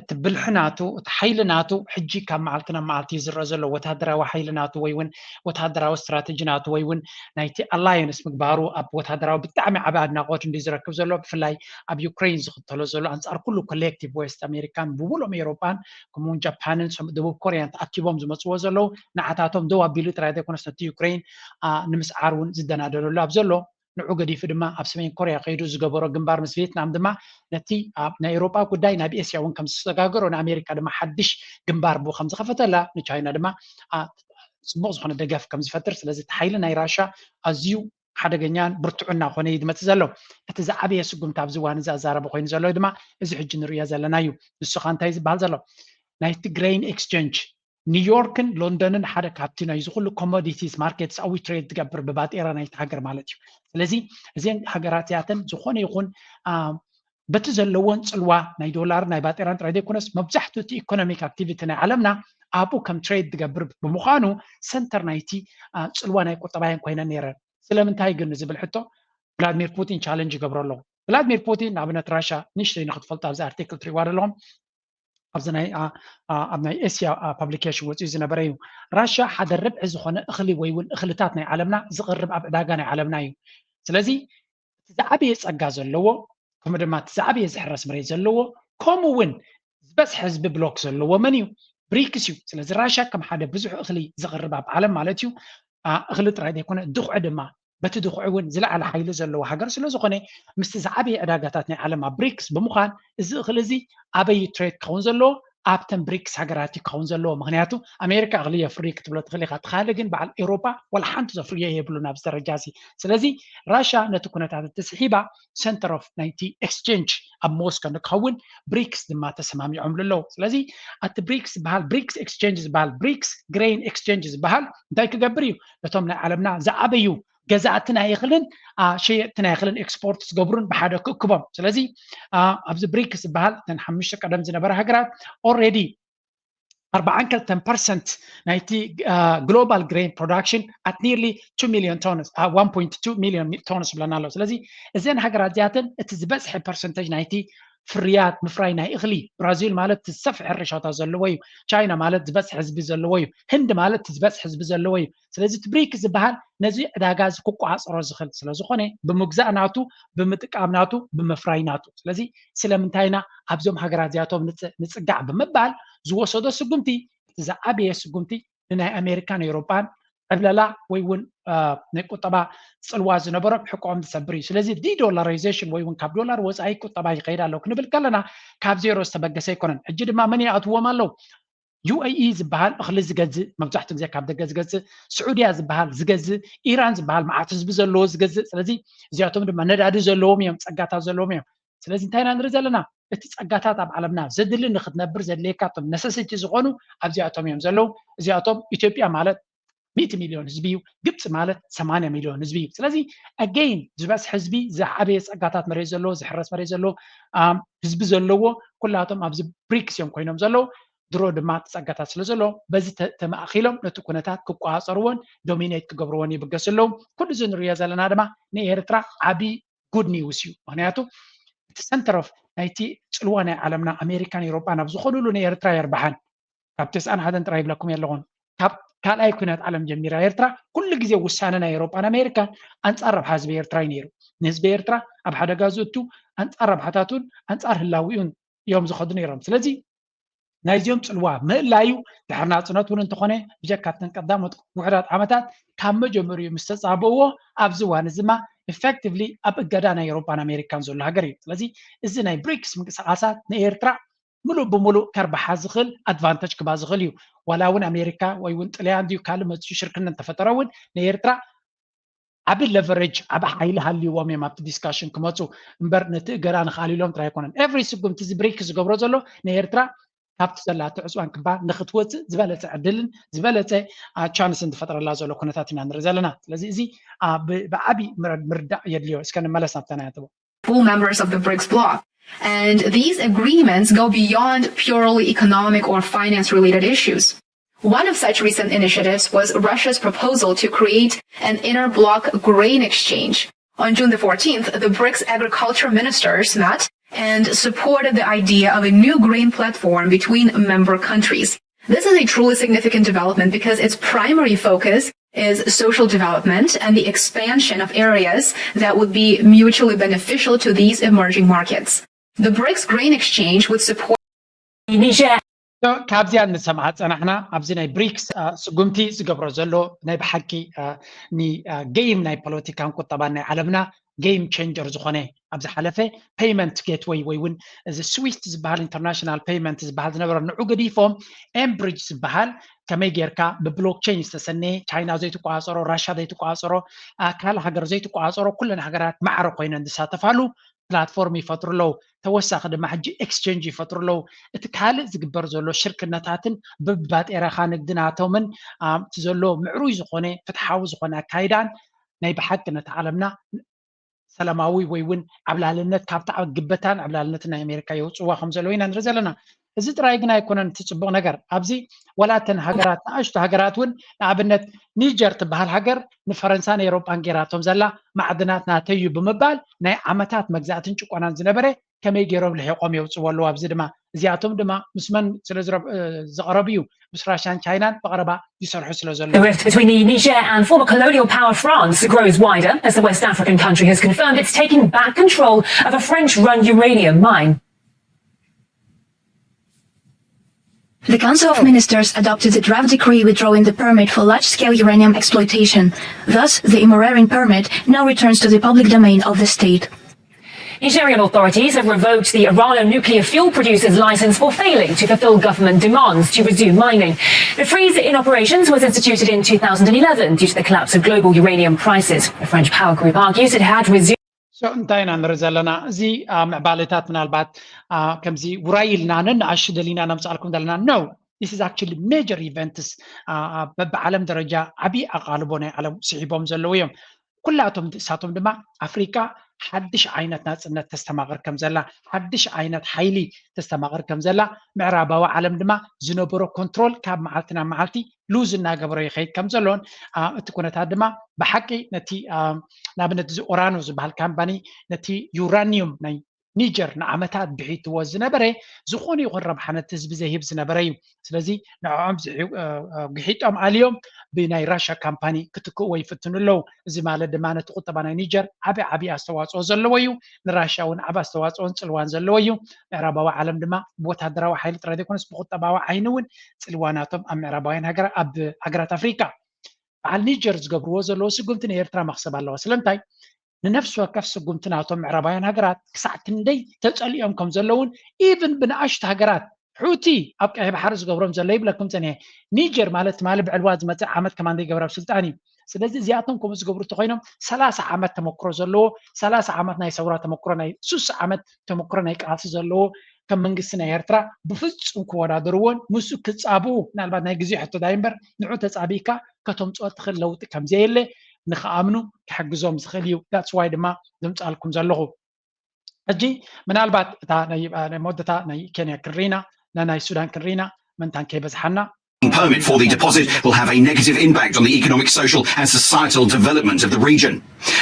እቲ ብልሒ ናቱ፣ እቲ ሓይሊ ናቱ ሕጂ ካብ መዓልቲ ናብ መዓልቲ እዩ ዝረአ ዘሎ። ወታደራዊ ሓይሊ ናቱ ወይ እውን ወታደራዊ ስትራተጂ ናቱ ወይ እውን ናይቲ ኣላየንስ ምግባሩ ኣብ ወታደራዊ ብጣዕሚ ዓቢ ኣድናቆት እንዲ ዝረክብ ዘሎ፣ ብፍላይ ኣብ ዩክሬን ዝኽተሎ ዘሎ፣ ኣንጻር ኩሉ ኮሌክቲቭ ዌስት ኣሜሪካን ብምሉኦም ኤውሮጳን ከምኡውን ጃፓንን ደቡብ ኮርያን ተኣኪቦም ዝመጽዎ ዘለዉ። ንዓታቶም ደው ኣቢሉ ጥራይ ዘይኮነስ ነቲ ዩክሬን ንምስዓር እውን ዝደናደለሉ ኣብ ዘሎ፣ ንዑ ገዲፉ ድማ ኣብ ሰሜን ኮርያ ከይዱ ዝገበሮ ግንባር ምስ ቪየትናም ድማ ነቲ ናይ ኤውሮጳ ጉዳይ ናብ ኤስያ እውን ከም ዝሰጋገሮ፣ ንኣሜሪካ ድማ ሓድሽ ግንባር ብኡ ከም ዝኸፈተላ፣ ንቻይና ድማ ጽቡቕ ዝኾነ ደገፍ ከም ዝፈጥር። ስለዚ እቲ ሓይሊ ናይ ራሻ ኣዝዩ ሓደገኛን ብርቱዕን እናኾነ እዩ ዝመጽእ ዘሎ። እቲ ዝዓበየ ስጉምቲ ኣብዚ እዋን እዚ ኣዛረቢ ኮይኑ ዘሎ ድማ እዚ ሕጂ ንርእዮ ዘለና እዩ። ንሱ ኸኣ እንታይ ዝበሃል ዘሎ? ናይቲ ግሬን ኤክስቸንጅ፣ ኒውዮርክን ሎንደንን ሓደ ካብቲ ናይዚ ኩሉ ኮሞዲቲስ ማርኬትስ ኣብኡ ትሬድ ዝገብር ብባጤራ ናይቲ ሃገር ማለት እዩ። ስለዚ እዘን ሃገራት እዚኣተን ዝኾነ ይኹን በቲ ዘለዎን ጽልዋ ናይ ዶላር ናይ ባጤራን ጥራይ ዘይኮነስ መብዛሕትኡ እቲ ኢኮኖሚክ ኣክቲቪቲ ናይ ዓለምና ኣብኡ ከም ትሬድ ዝገብር ብምዃኑ ሰንተር ናይቲ ጽልዋ ናይ ቁጠባየን ኮይነን ነይረን። ስለምንታይ ግን ዝብል ሕቶ ቭላድሚር ፑቲን ቻለንጅ ይገብሮ ኣለዉ። ቭላድሚር ፑቲን ንኣብነት ራሻ ንእሽተይ ንክትፈልጡ ኣብዚ ኣርቲክል ትሪእዋ ዘለኹም ኣብዚ ናይ ኣብ ናይ ኤስያ ፓብሊኬሽን ወፂኡ ዝነበረ እዩ። ራሻ ሓደ ርብዒ ዝኾነ እኽሊ ወይ እውን እኽልታት ናይ ዓለምና ዝቕርብ ኣብ ዕዳጋ ናይ ዓለምና እዩ። ስለዚ እቲ ዝዓበየ ጸጋ ዘለዎ ከምኡ ድማ እቲ ዝዓበየ ዝሕረስ መሬት ዘለዎ ከምኡ እውን ዝበዝሐ ህዝቢ ብሎክ ዘለዎ መን እዩ? ብሪክስ እዩ። ስለዚ ራሻ ከም ሓደ ብዙሕ እኽሊ ዝቕርብ ኣብ ዓለም ማለት እዩ እኽሊ ጥራይ ዘይኮነ ድኹዒ ድማ በቲ ድኹዒ እውን ዝለዓለ ሓይሊ ዘለዎ ሃገር ስለ ዝኾነ ምስቲ ዝዓበየ ዕዳጋታት ናይ ዓለም ኣብ ብሪክስ ብምዃን እዚ እኽሊ እዚ ኣበይ ትሬድ ክኸውን ዘለዎ ኣብተን ብሪክስ ሃገራት እዩ ክኸውን ዘለዎ። ምክንያቱ ኣሜሪካ እኽሊ የፍሪ ክትብሎ ትኽእል ኢኻ፣ ትኻሊ ግን በዓል ኤውሮጳ ዋላ ሓንቲ ዘፍርዮ የብሉን ኣብዚ ደረጃ እዚ። ስለዚ ራሻ ነቲ ኩነታት እትስሒባ ሰንተር ኦፍ ናይቲ ኤክስቼንጅ ኣብ ሞስኮ ንክኸውን ብሪክስ ድማ ተሰማሚዖም ኣለዉ። ስለዚ ኣቲ ብሪክስ ዝበሃል ብሪክስ ኤክስቼንጅ ዝበሃል ብሪክስ ግሬን ኤክስቼንጅ ዝበሃል እንታይ ክገብር እዩ? ነቶም ናይ ዓለምና ዝዓበዩ ገዛእቲ ናይ እኽልን ሸየጥቲ ናይ እኽልን ኤክስፖርት ዝገብሩን ብሓደ ክእክቦም። ስለዚ ኣብዚ ብሪክስ ዝበሃል እተን ሓሙሽተ ቀደም ዝነበረ ሃገራት ኦልሬዲ ኣርባዓን ክልተን ፐርሰንት ናይቲ ግሎባል ግሬን ፕሮዳክሽን ኣት ኒርሊ ቱ ሚሊዮን ቶንስ፣ ዋን ፖይንት ቱ ሚሊዮን ቶንስ ብለና ኣሎ። ስለዚ እዘን ሃገራት እዚኣተን እቲ ዝበዝሐ ፐርሰንተጅ ናይቲ ፍርያት ምፍራይ ናይ እኽሊ ብራዚል ማለት ዝሰፍሐ ሕርሻታት ዘለዎ እዩ። ቻይና ማለት ዝበዝሐ ህዝቢ ዘለዎ እዩ። ህንዲ ማለት ዝበዝሐ ህዝቢ ዘለዎ እዩ። ስለዚ እቲ ብሪክ ዝበሃል ነዚ ዕዳጋ እዚ ክቆፃፀሮ ዝኽእል ስለዝኾነ ብምግዛእ ናቱ ብምጥቃም ናቱ ብምፍራይ ናቱ። ስለዚ ስለምንታይ ኢና ኣብዞም ሃገራት እዚኣቶም ንፅጋዕ ብምባል ዝወሰዶ ስጉምቲ እቲ ዝዓበየ ስጉምቲ ንናይ ኣሜሪካን ኤውሮጳን ዕብለላ ወይ እውን ናይ ቁጠባ ፅልዋ ዝነበሮም ሕቆኦም ዝሰብር እዩ። ስለዚ ዲዶላራይዜሽን ወይ እውን ካብ ዶላር ወፃኢ ቁጠባ ይኸይድ ኣሎ ክንብል ከለና ካብ ዜሮ ዝተበገሰ ኣይኮነን። ሕጂ ድማ መን ይኣትዎም ኣለዉ? ዩ ኤ ኢ ዝበሃል እኽሊ ዝገዝእ መብዛሕትኡ ግዜ ካብ ደገ ዝገዝእ፣ ስዑድያ ዝበሃል ዝገዝእ፣ ኢራን ዝበሃል መዓት ህዝቢ ዘለዎ ዝገዝእ። ስለዚ እዚኣቶም ድማ ነዳዲ ዘለዎም እዮም፣ ፀጋታት ዘለዎም እዮም። ስለዚ እንታይ ኢና ንርኢ ዘለና? እቲ ፀጋታት ኣብ ዓለምና ዘድሊ ንክትነብር ዘድልየካ እቶም ነሰሲቲ ዝኾኑ ኣብዚኣቶም እዮም ዘለዉ። እዚኣቶም ኢትዮጵያ ማለት ሚእቲ ሚልዮን ህዝቢ እዩ። ግብፂ ማለት ሰማንያ ሚልዮን ህዝቢ እዩ። ስለዚ ኣገይን ዝበዝሕ ህዝቢ ዝዓበየ ፀጋታት መሬት ዘለዎ ዝሕረስ መሬት ዘለዎ ህዝቢ ዘለዎ ኩላቶም ኣብዚ ብሪክስ እዮም ኮይኖም ዘለዉ። ድሮ ድማ እቲ ፀጋታት ስለ ዘሎ በዚ ተማእኪሎም ነቲ ኩነታት ክቆፃፀርዎን ዶሚኔት ክገብርዎን ይብገሱ ኣለዉ። ኩሉ እዚ ንሪኦ ዘለና ድማ ንኤርትራ ዓብዪ ጉድ ኒውስ እዩ። ምክንያቱ እቲ ሰንተር ኦፍ ናይቲ ፅልዋ ናይ ዓለምና ኣሜሪካን ኤውሮጳን ኣብ ዝኾኑሉ ንኤርትራ የርብሓን። ካብ ተስዓን ሓደን ጥራይ ይብለኩም የለኹን። ካብ ካልኣይ ኩናት ዓለም ጀሚራ ኤርትራ ኩሉ ግዜ ውሳነ ናይ ኤውሮጳን ኣሜሪካን ኣንጻር ረብሓ ህዝቢ ኤርትራ እዩ ነይሩ። ንህዝቢ ኤርትራ ኣብ ሓደጋ ዝእቱ ኣንጻር ረብሓታቱን ኣንጻር ህላዊኡን እዮም ዝኸዱ ነይሮም። ስለዚ ናይዚኦም ጽልዋ ምእላዩ ድሕሪ ናጽነት እውን እንተኾነ ብጀካ እተን ቀዳሞት ውሑዳት ዓመታት ካብ መጀመሪኡ ምስ ተጻብእዎ ኣብዚ እዋን እዚ ድማ ኢፌክቲቭሊ ኣብ እገዳ ናይ ኤውሮጳን ኣሜሪካን ዘሎ ሃገር እዩ። ስለዚ እዚ ናይ ብሪክስ ምንቅስቃሳት ንኤርትራ ምሉእ ብምሉእ ከርብሓ ዝኽእል ኣድቫንተጅ ክባ ዝኽእል እዩ። ዋላ እውን ኣሜሪካ ወይ እውን ጥልያን ድዩ ካልእ መፅኡ ሽርክነት እንተፈጠረ እውን ንኤርትራ ዓቢ ለቨሬጅ ዓቢ ሓይሊ ሃልይዎም እዮም ኣብቲ ዲስካሽን ክመፁ እምበር ነቲ እገዳ ንኽኣልሎም ጥራይ ኣይኮነን። ኤቭሪ ስጉምቲ እዚ ብሪክ ዝገብሮ ዘሎ ንኤርትራ ካብቲ ዘላቶ ዕፅዋን ክባ ንክትወፅእ ዝበለፀ ዕድልን ዝበለፀ ቻንስን ዝፈጥረላ ዘሎ ኩነታት ኢና ንርኢ ዘለና። ስለዚ እዚ ብዓቢ ምርዳእ የድልዮ። እስከ ንመለስ ናብታ ናይ ኣተቦ። full members of the ብሪክስ bloc. And these agreements go beyond purely economic or finance related issues. One of such recent initiatives was Russia's proposal to create an inner bloc grain exchange. On June the fourteenth, the brics agriculture ministers met and supported the idea of a new grain platform between member countries. This is a truly significant development because its primary focus is social development and the expansion of areas that would be mutually beneficial to these emerging markets. The brics grain exchange would support Niger. ካብዚኣ ንሰምዓ ጸናሕና ኣብዚ ናይ ብሪክስ ስጉምቲ ዝገብሮ ዘሎ ናይ ብሓቂ ጌም ናይ ፖለቲካን ቁጠባን ናይ ዓለምና ጌም ቸንጀር ዝኾነ ኣብ ዝሓለፈ ፔይመንት ጌትወይ ወይ እውን እዚ ስዊፍት ዝበሃል ኢንተርናሽናል ፔይመንት ዝበሃል ዝነበረ ንዑ ገዲፎም ኤምብሪጅ ዝበሃል ከመይ ጌርካ ብብሎክቸይን ዝተሰነየ ቻይና ዘይትቆፃፀሮ ራሻ ዘይትቆፃፀሮ ካልእ ሃገር ዘይትቆፃፀሮ ኩለን ሃገራት ማዕረ ኮይነን ዝሳተፋሉ ፕላትፎርም ይፈጥሩ ኣለዉ። ተወሳኺ ድማ ሕጂ ኤክስቸንጅ ይፈጥሩ ኣለዉ። እቲ ካልእ ዝግበር ዘሎ ሽርክነታትን ብባጤራኻ ንግዲ ናቶምን እቲ ዘሎ ምዕሩይ ዝኾነ ፍትሓዊ ዝኾነ ኣካይዳን ናይ ብሓቂ ነቲ ዓለምና ሰላማዊ ወይ እውን ዓብላልነት ካብቲ ግበታን ዓብላልነትን ናይ ኣሜሪካ የውፅዋ ከም ዘለዉ ኢና ንርኢ ዘለና። እዚ ጥራይ ግን ኣይኮነን እቲ ፅቡቕ ነገር ኣብዚ ወላ እተን ሃገራት ንኣሽቱ ሃገራት እውን ንኣብነት ኒጀር ትበሃል ሃገር ንፈረንሳን ኤሮጳን ጌራቶም ዘላ ማዕድናት ናተይ እዩ ብምባል ናይ ዓመታት መግዛእትን ጭቆናን ዝነበረ ከመይ ገይሮም ልሒቖም የውፅዎ ኣለዉ ኣብዚ ድማ እዚኣቶም ድማ ምስ መን ስለ ዝረብ- እ፣ ዝቐረቡ እዩ ምስ ራሽያን ቻይናን ብቐረባ ይሰርሑ ስለ ዘለዉ The rift between the Niger and former colonial power France grows wider as the West African country has confirmed it's taking back control of a French run uranium mine. The Council of Ministers adopted the draft decree withdrawing the permit for large-scale uranium exploitation. Thus, the Imurering permit now returns to the public domain of the state. Nigerian authorities have revoked the Orano nuclear fuel producer's license for failing to fulfill government demands to resume mining. The freeze in operations was instituted in two thousand eleven due to the collapse of global uranium prices. The French power group argues it had resumed. So እንታይ ኢና ንርኢ ዘለና እዚ ምዕባለታት ምናልባት ከምዚ ውራይ ኢልና ነንኣሹ ደሊና ነምፃልኩም ዘለና no this is actually major events በብዓለም ደረጃ ዓብዪ ኣቓልቦ ናይ ዓለም ስሒቦም ዘለዉ እዮም ኩላቶም እሳቶም ድማ ኣፍሪካ ሓድሽ ዓይነት ናፅነት ተስተማቕር ከም ዘላ ሓድሽ ዓይነት ሓይሊ ተስተማቕር ከም ዘላ ምዕራባዊ ዓለም ድማ ዝነበሮ ኮንትሮል ካብ መዓልቲ ናብ መዓልቲ ሉዝ እናገበሮ ይኸይድ ከም ዘሎን እቲ ኩነታት ድማ ብሓቂ ነቲ ንኣብነት እዚ ኦራኖ ዝበሃል ካምፓኒ ነቲ ዩራኒዩም ናይ ኒጀር ንዓመታት ብሒትዎ ዝነበረ ዝኾነ ይኹን ረብሓ ነቲ ህዝቢ ዘይህብ ዝነበረ እዩ ስለዚ ንዕኦም ግሒጦም ኣልዮም ብናይ ራሻ ካምፓኒ ክትክእዎ ይፍትኑ ኣለዉ እዚ ማለት ድማ ነቲ ቁጠባ ናይ ኒጀር ዓቢ ዓቢ ኣስተዋፅኦ ዘለዎ እዩ ንራሻ እውን ዓቢ ኣስተዋፅኦን ፅልዋን ዘለዎ እዩ ምዕራባዊ ዓለም ድማ ብወታደራዊ ሓይሊ ጥራይ ዘይኮነስ ብቁጠባዊ ዓይኒ እውን ፅልዋ ናቶም ኣብ ምዕራባውያን ሃገራት ኣብ ሃገራት ኣፍሪካ በዓል ኒጀር ዝገብርዎ ዘለዉ ስጉምቲ ንኤርትራ መኽሰብ ኣለዋ ስለምንታይ ንነፍሲ ወከፍ ስጉምቲ ናቶም ምዕራባውያን ሃገራት ክሳዕ ክንደይ ተፀሊኦም ከም ዘለውን ኢቭን ብንኣሽቱ ሃገራት ሑቲ ኣብ ቀይሕ ባሕሪ ዝገብሮም ዘሎ ይብለኩም ፀኒሐ ኒጀር ማለት ትማሊ ብዕልዋ ዝመፅእ ዓመት ከማን ዘይገብር ኣብ ስልጣን እዩ ስለዚ እዚኣቶም ከምኡ ዝገብሩ እንተኮይኖም ሰላሳ ዓመት ተመክሮ ዘለዎ ሰላሳ ዓመት ናይ ሰውራ ተመክሮ ናይ ሱሳ ዓመት ተመክሮ ናይ ቃልሲ ዘለዎ ከም መንግስቲ ናይ ኤርትራ ብፍፁም ክወዳደርዎን ምስኡ ክፃብኡ ምናልባት ናይ ግዜ ሕቶ ዳይ እምበር ንዑ ተፃቢእካ ከተምፅኦ ትኽእል ለውጢ ከምዘየለ ንክኣምኑ ክሕግዞም ዝኽእል እዩ that's why ድማ ዘምፃልኩም ዘለኹ ሕጂ ምናልባት እታ ናይ መወዳእታ ናይ ኬንያ ክንርኢና ናይ ሱዳን ክንርኢና መንታን ከይበዝሓና permit for the deposit will have a negative impact on the economic, social and societal development of the region.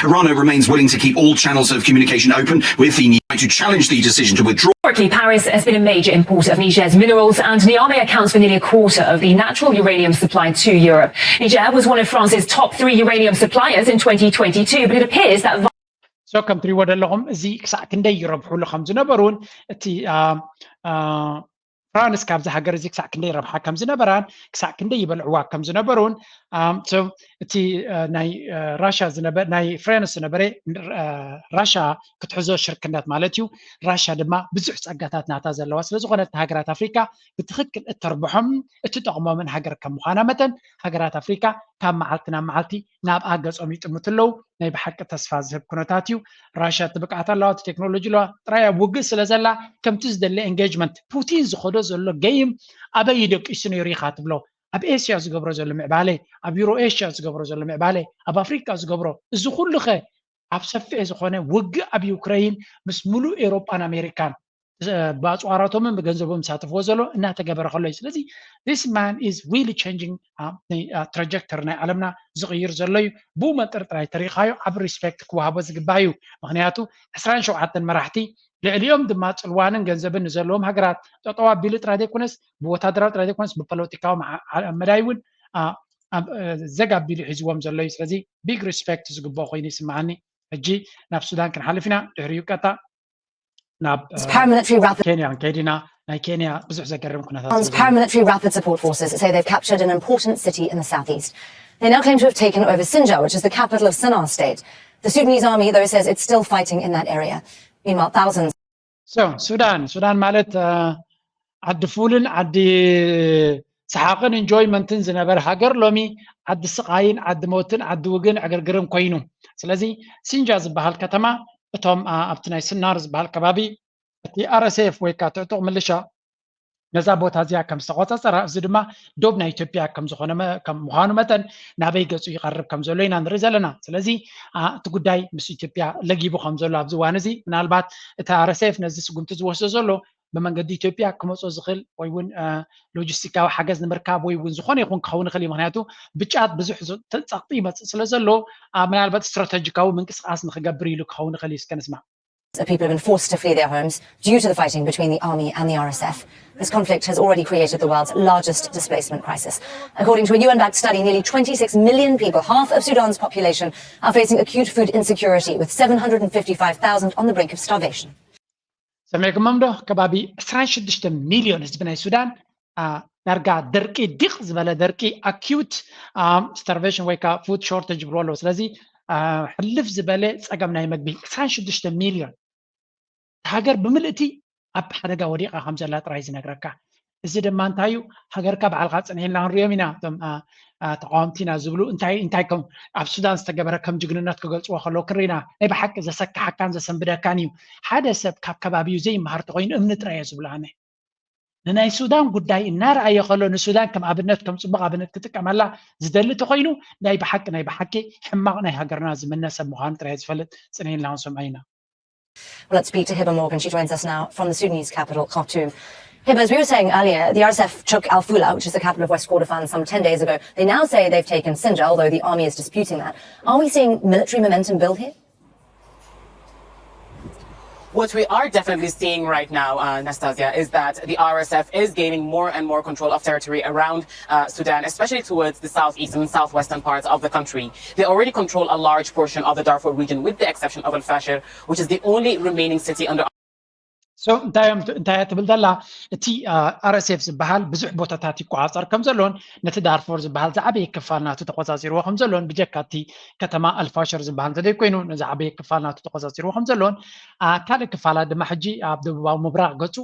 Orano remains willing to keep all channels of communication open with the need to challenge the decision to withdraw. Historically, Paris has been a major importer of Niger's minerals, and Niamey accounts for nearly a quarter of the natural uranium supplied to Europe. Niger was one of France's top three uranium suppliers in twenty twenty-two, but it appears that so ከም ትሪዎ ዘለኹም እዚ ክሳዕ ክንደይ ይረብሕሉ ከም ዝነበሩን እቲ ፍራንስ ካብዚ ሃገር እዚ ክሳዕ ክንደይ ረብሓ ከም ዝነበራን ክሳዕ ክንደይ ይበልዕዋ ከም ዝነበሩን እቲ ናይ ራሻ ናይ ፍራንስ ዝነበረ ራሻ ክትሕዞ ሽርክነት ማለት እዩ ራሻ ድማ ብዙሕ ፀጋታት ናታ ዘለዋ ስለዝኾነ ሃገራት ኣፍሪካ ብትክክል እተርብሖም እትጠቕሞምን ሃገር ከም ምዃና መጠን ሃገራት ኣፍሪካ ካብ መዓልቲ ናብ መዓልቲ ናብኣ ገጾም ይጥምቱ ኣለዉ ናይ ብሓቂ ተስፋ ዝህብ ኩነታት እዩ ራሽያ ትብቅዓት ኣለዋ እቲ ቴክኖሎጂ ኣለዋ ጥራይ ኣብ ውግእ ስለ ዘላ ከምቲ ዝደለ ኤንጌጅመንት ፑቲን ዝኸዶ ዘሎ ገይም ኣበይ ደቂሱ ነይሩ ኢኻ ትብሎ ኣብ ኤስያ ዝገብሮ ዘሎ ምዕባለ ኣብ ዩሮ ኤሽያ ዝገብሮ ዘሎ ምዕባለ ኣብ ኣፍሪካ ዝገብሮ እዚ ኩሉ ኸ ኣብ ሰፊሕ ዝኾነ ውግእ ኣብ ዩክረይን ምስ ሙሉእ ኤሮጳን ኣሜሪካን ብኣፅዋራቶምን ብገንዘቦም ዝሳተፍዎ ዘሎ እናተገበረ ከሎ እዩ። ስለዚ this man is really changing trajectory ናይ ዓለምና ዝቕይር ዘሎ እዩ። ብኡ መጠን ጥራይ ተሪኻዮ ዓቢ ሪስፔክት ክወሃቦ ዝግባእ እዩ። ምክንያቱ ዕስራን ሸውዓተን መራሕቲ ልዕሊኦም ድማ ፅልዋንን ገንዘብን ንዘለዎም ሃገራት ጠጠው ኣቢሉ ጥራይ ዘይኮነስ ብወታደራዊ ጥራይ ዘይኮነስ ብፖለቲካዊ መዳይ እውን ዘግ ኣቢሉ ሒዝዎም ዘሎ እዩ። ስለዚ ቢግ ሪስፔክት ዝግብኦ ኮይኑ ይስምዓኒ። ሕጂ ናብ ሱዳን ክንሓልፍ ኢና። ድሕሪኡ ቀጣ ናብ ኬንያ ከይዲና ናይ ኬንያ ብዙሕ ዘገርም ኩነታት። Paramilitary Rapid Support Forces say they've captured an important city in the southeast. They now claim to have taken over Sinjar, which is the capital of Sennar state. The Sudanese army, though, says it's still fighting in that area. Meanwhile, thousands ሱዳን ሱዳን ማለት ዓዲ ፉልን ዓዲ ሰሓቕን ኢንጆይመንትን ዝነበረ ሃገር ሎሚ ዓዲ ስቓይን ዓዲ ሞትን ዓዲ ውግን ዕግርግርን ኮይኑ። ስለዚ ሲንጃ ዝበሃል ከተማ እቶም ኣብቲ ናይ ስናር ዝበሃል ከባቢ እቲ RSF ወይ ከዓ ትዕጡቕ ምልሻ ነዛ ቦታ እዚኣ ከም ዝተቆፃፀራ፣ እዚ ድማ ዶብ ናይ ኢትዮጵያ ከም ዝኾነ ከም ምዃኑ መጠን ናበይ ገፁ ይቐርብ ከም ዘሎ ኢና ንርኢ ዘለና። ስለዚ እቲ ጉዳይ ምስ ኢትዮጵያ ለጊቡ ከም ዘሎ ኣብዚ እዋን እዚ ምናልባት እቲ RSF ነዚ ስጉምቲ ዝወስዶ ዘሎ ብመንገዲ ኢትዮጵያ ክመፆ ዝኽእል ወይ እውን ሎጂስቲካዊ ሓገዝ ንምርካብ ወይ እውን ዝኾነ ይኹን ክኸውን ይኽእል እዩ። ምክንያቱ ብጫት ብዙሕ ጸቕጢ ይመፅእ ስለ ዘሎ ምናልባት ስትራተጂካዊ ምንቅስቃስ ንክገብር ኢሉ ክኸውን ይኽእል እዩ። እስከ ንስማዕ። People have been forced to flee their homes due to the fighting between the army and the RSF. This conflict has already created the world's largest displacement crisis. According to a U N-backed study, nearly twenty-six million people, half of Sudan's population, are facing acute food insecurity, with seven hundred and fifty-five thousand on the brink of starvation. ሰሚዕኩሞም ዶ? ከባቢ ዕስራን ሽዱሽተ ሚልዮን ህዝቢ ናይ ሱዳን ዳርጋ ደርቂ፣ ዲቕ ዝበለ ደርቂ፣ ኣኪዩት ስታርቬሽን ወይ ከዓ ፉድ ሾርተጅ ይብልዎ ኣለዉ። ስለዚ ሕልፍ ዝበለ ፀገም ናይ መግቢ። ዕስራን ሽዱሽተ ሚልዮን ሃገር ብምልእቲ ኣብ ሓደጋ ወዲቓ ከም ዘላ ጥራይ ዝነግረካ። እዚ ድማ እንታይ እዩ? ሃገርካ ባዕልካ ፅንሕ ኢልና ክንሪኦም ኢና። እቶም ተቃወምቲ ኢና ዝብሉ እንታይ እንታይ ከም ኣብ ሱዳን ዝተገበረ ከም ጅግንነት ክገልፅዎ ከለዉ ክንርኢ ኢና። ናይ ብሓቂ ዘሰክሓካን ዘሰንብደካን እዩ። ሓደ ሰብ ካብ ከባቢኡ ዘይመሃር ተኮይኑ እምኒ ጥራይ እየ ዝብሎ ኣነ። ንናይ ሱዳን ጉዳይ እናረኣየ ከሎ ንሱዳን ከም ኣብነት ከም ፅቡቅ ኣብነት ክጥቀመላ ዝደሊ ተኮይኑ ናይ ብሓቂ ናይ ብሓቂ ሕማቅ ናይ ሃገርና ዝምነ ሰብ ምኳኑ ጥራይ ዝፈልጥ ፅንሕ ኢልና ክንሰምዖ ኢና። Well, let's speak to Hiba Morgan. She joins us now from the Sudanese capital, Khartoum. Hiba, as we were saying earlier, the RSF took Al Fula, which is the capital of West Kordofan, some ten days ago. They now say they've taken Sinjar, although the army is disputing that. Are we seeing military momentum build here? What we are definitely seeing right now, uh, Nastasia, is that the RSF is gaining more and more control of territory around uh, Sudan, especially towards the southeastern and southwestern parts of the country. They already control a large portion of the Darfur region, with the exception of Al Fashir, which is the only remaining city under So እንታይ እዮም እንታይ ትብል ዘላ? እቲ RSF ዝበሃል ብዙሕ ቦታታት ይቆፃፀር ከም ዘሎን ነቲ ዳርፎር ዝበሃል ዝዓበየ ክፋል ናቱ ተቆፃፂርዎ ከም ዘሎን ብጀካ እቲ ከተማ ኣልፋሽር ዝበሃል እንተዘይኮይኑ ንዝዓበየ ክፋል ናቱ ተቆፃፂርዎ ከም ዘሎን ካልእ ክፋላት ድማ ሕጂ ኣብ ደቡባዊ ምብራቕ ገፁ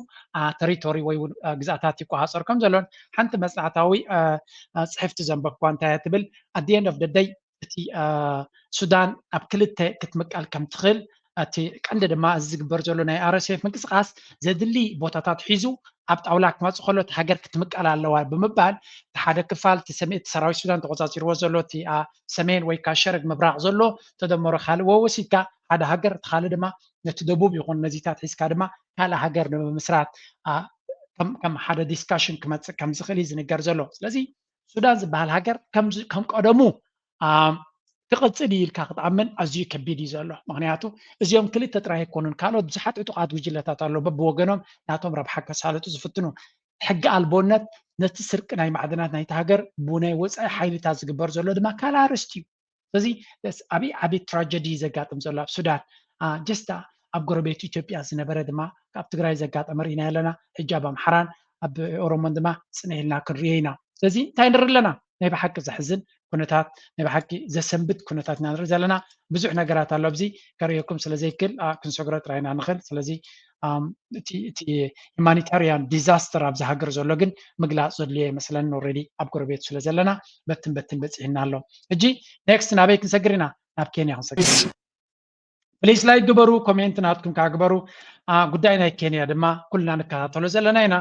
ተሪቶሪ ወይ እውን ግዛኣታት ይቆፃፀር ከም ዘሎን ሓንቲ መፅናዕታዊ ፅሕፍቲ ዘንበብኳ እንታይ እያ ትብል? At the end of the day እቲ ሱዳን ኣብ ክልተ ክትምቀል ከም ትኽእል እቲ ቀንዲ ድማ እዚ ዝግበር ዘሎ ናይ RSF ምንቅስቃስ ዘድሊ ቦታታት ሒዙ ኣብ ጣውላ ክመፅእ ከሎ እቲ ሃገር ክትምቀል ኣለዋ ብምባል እቲ ሓደ ክፋል እቲ ሰራዊት ሱዳን ተቆፃፂርዎ ዘሎ እቲ ሰሜን ወይ ከዓ ሸረግ ምብራቕ ዘሎ ተደመሮ ካልእ ወሲድካ ሓደ ሃገር እቲ ካልእ ድማ ነቲ ደቡብ ይኹን ነዚታት ሒዝካ ድማ ካልእ ሃገር ንምምስራት ከም ሓደ ዲስካሽን ክመፅእ ከም ዝኽእል እዩ ዝንገር ዘሎ። ስለዚ ሱዳን ዝበሃል ሃገር ከም ቀደሙ ክቕፅል እዩ ኢልካ ክትኣምን ኣዝዩ ከቢድ እዩ ዘሎ። ምክንያቱ እዚኦም ክልተ ጥራይ ኣይኮኑን፣ ካልኦት ብዙሓት ዕጡቓት ጉጅለታት ኣለዉ በብወገኖም ናቶም ረብሓ ከሳልጡ ዝፍትኑ። ሕጊ ኣልቦነት ነቲ ስርቂ ናይ ማዕድናት ናይቲ ሃገር ብናይ ወፃኢ ሓይልታት ዝግበር ዘሎ ድማ ካልእ ኣርእስቲ እዩ። ስለዚ ዓብዪ ዓብዪ ትራጀዲ እዩ ዘጋጥም ዘሎ ኣብ ሱዳን። ጀስታ ኣብ ጎረቤት ኢትዮጵያ ዝነበረ ድማ ካብ ትግራይ ዘጋጠመ ርኢና ኣለና። ሕጂ ኣብ ኣምሓራን ኣብ ኦሮሞን ድማ ፅንሕ ኢልና ክንሪኦ ኢና። ስለዚ እንታይ ንርኢ ኣለና? ናይ ብሓቂ ዘሕዝን ኩነታት ናይ ብሓቂ ዘሰንብድ ኩነታት ኢና ንርኢ ዘለና። ብዙሕ ነገራት ኣሎ ኣብዚ ከርእየኩም ስለ ዘይክል ክንሰግሮ ጥራይ ኢና ንኽእል። ስለዚ እቲ humanitarian disaster ኣብዚ ሃገር ዘሎ ግን ምግላፅ ዘድልዮ ኣይመስለንን። Already ኣብ ጎረቤት ስለ ዘለና በትን በትን በፂሕና ኣሎ። ሕጂ ኔክስት ናበይ ክንሰግር ኢና? ናብ ኬንያ ክንሰግር ኢና። ፕሊስ ላይክ ግበሩ፣ ኮሜንት ናትኩም ከዓ ግበሩ። ጉዳይ ናይ ኬንያ ድማ ኩልና ንከታተሎ ዘለና ኢና።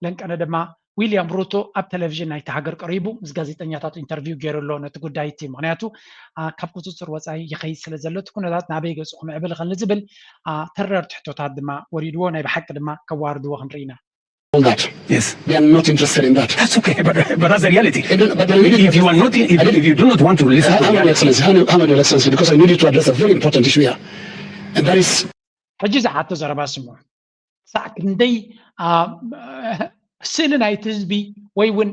ለንቀነ ድማ ዊልያም ሩቶ ኣብ ቴሌቪዥን ናይቲ ሃገር ቀሪቡ ምስ ጋዜጠኛታት ኢንተርቪው ገይሩ ኣሎ ነቲ ጉዳይ እቲ። ምኽንያቱ ካብ ቁፅፅር ወፃኢ ይኸይድ ስለ ዘሎ እቲ ኩነታት ናበይ ገፁ ክምዕብል ይኽእል ንዝብል ተረርቲ ሕቶታት ድማ ወሪድዎ። ናይ ብሓቂ ድማ ከዋርድዎ ክንርኢ ኢና። All that. Yes. They are not interested in that. That's okay, but, but that's the reality. But the If you are not, if, if you do not want to listen to Hang on, Your Excellency, hang on, Your Excellency, because I need you to address a very important issue here. And that is ሕጂ ዝሓቶ ዘረባ ስሙ። ክሳዕ ክንደይ ስእሊ ናይቲ ህዝቢ ወይ እውን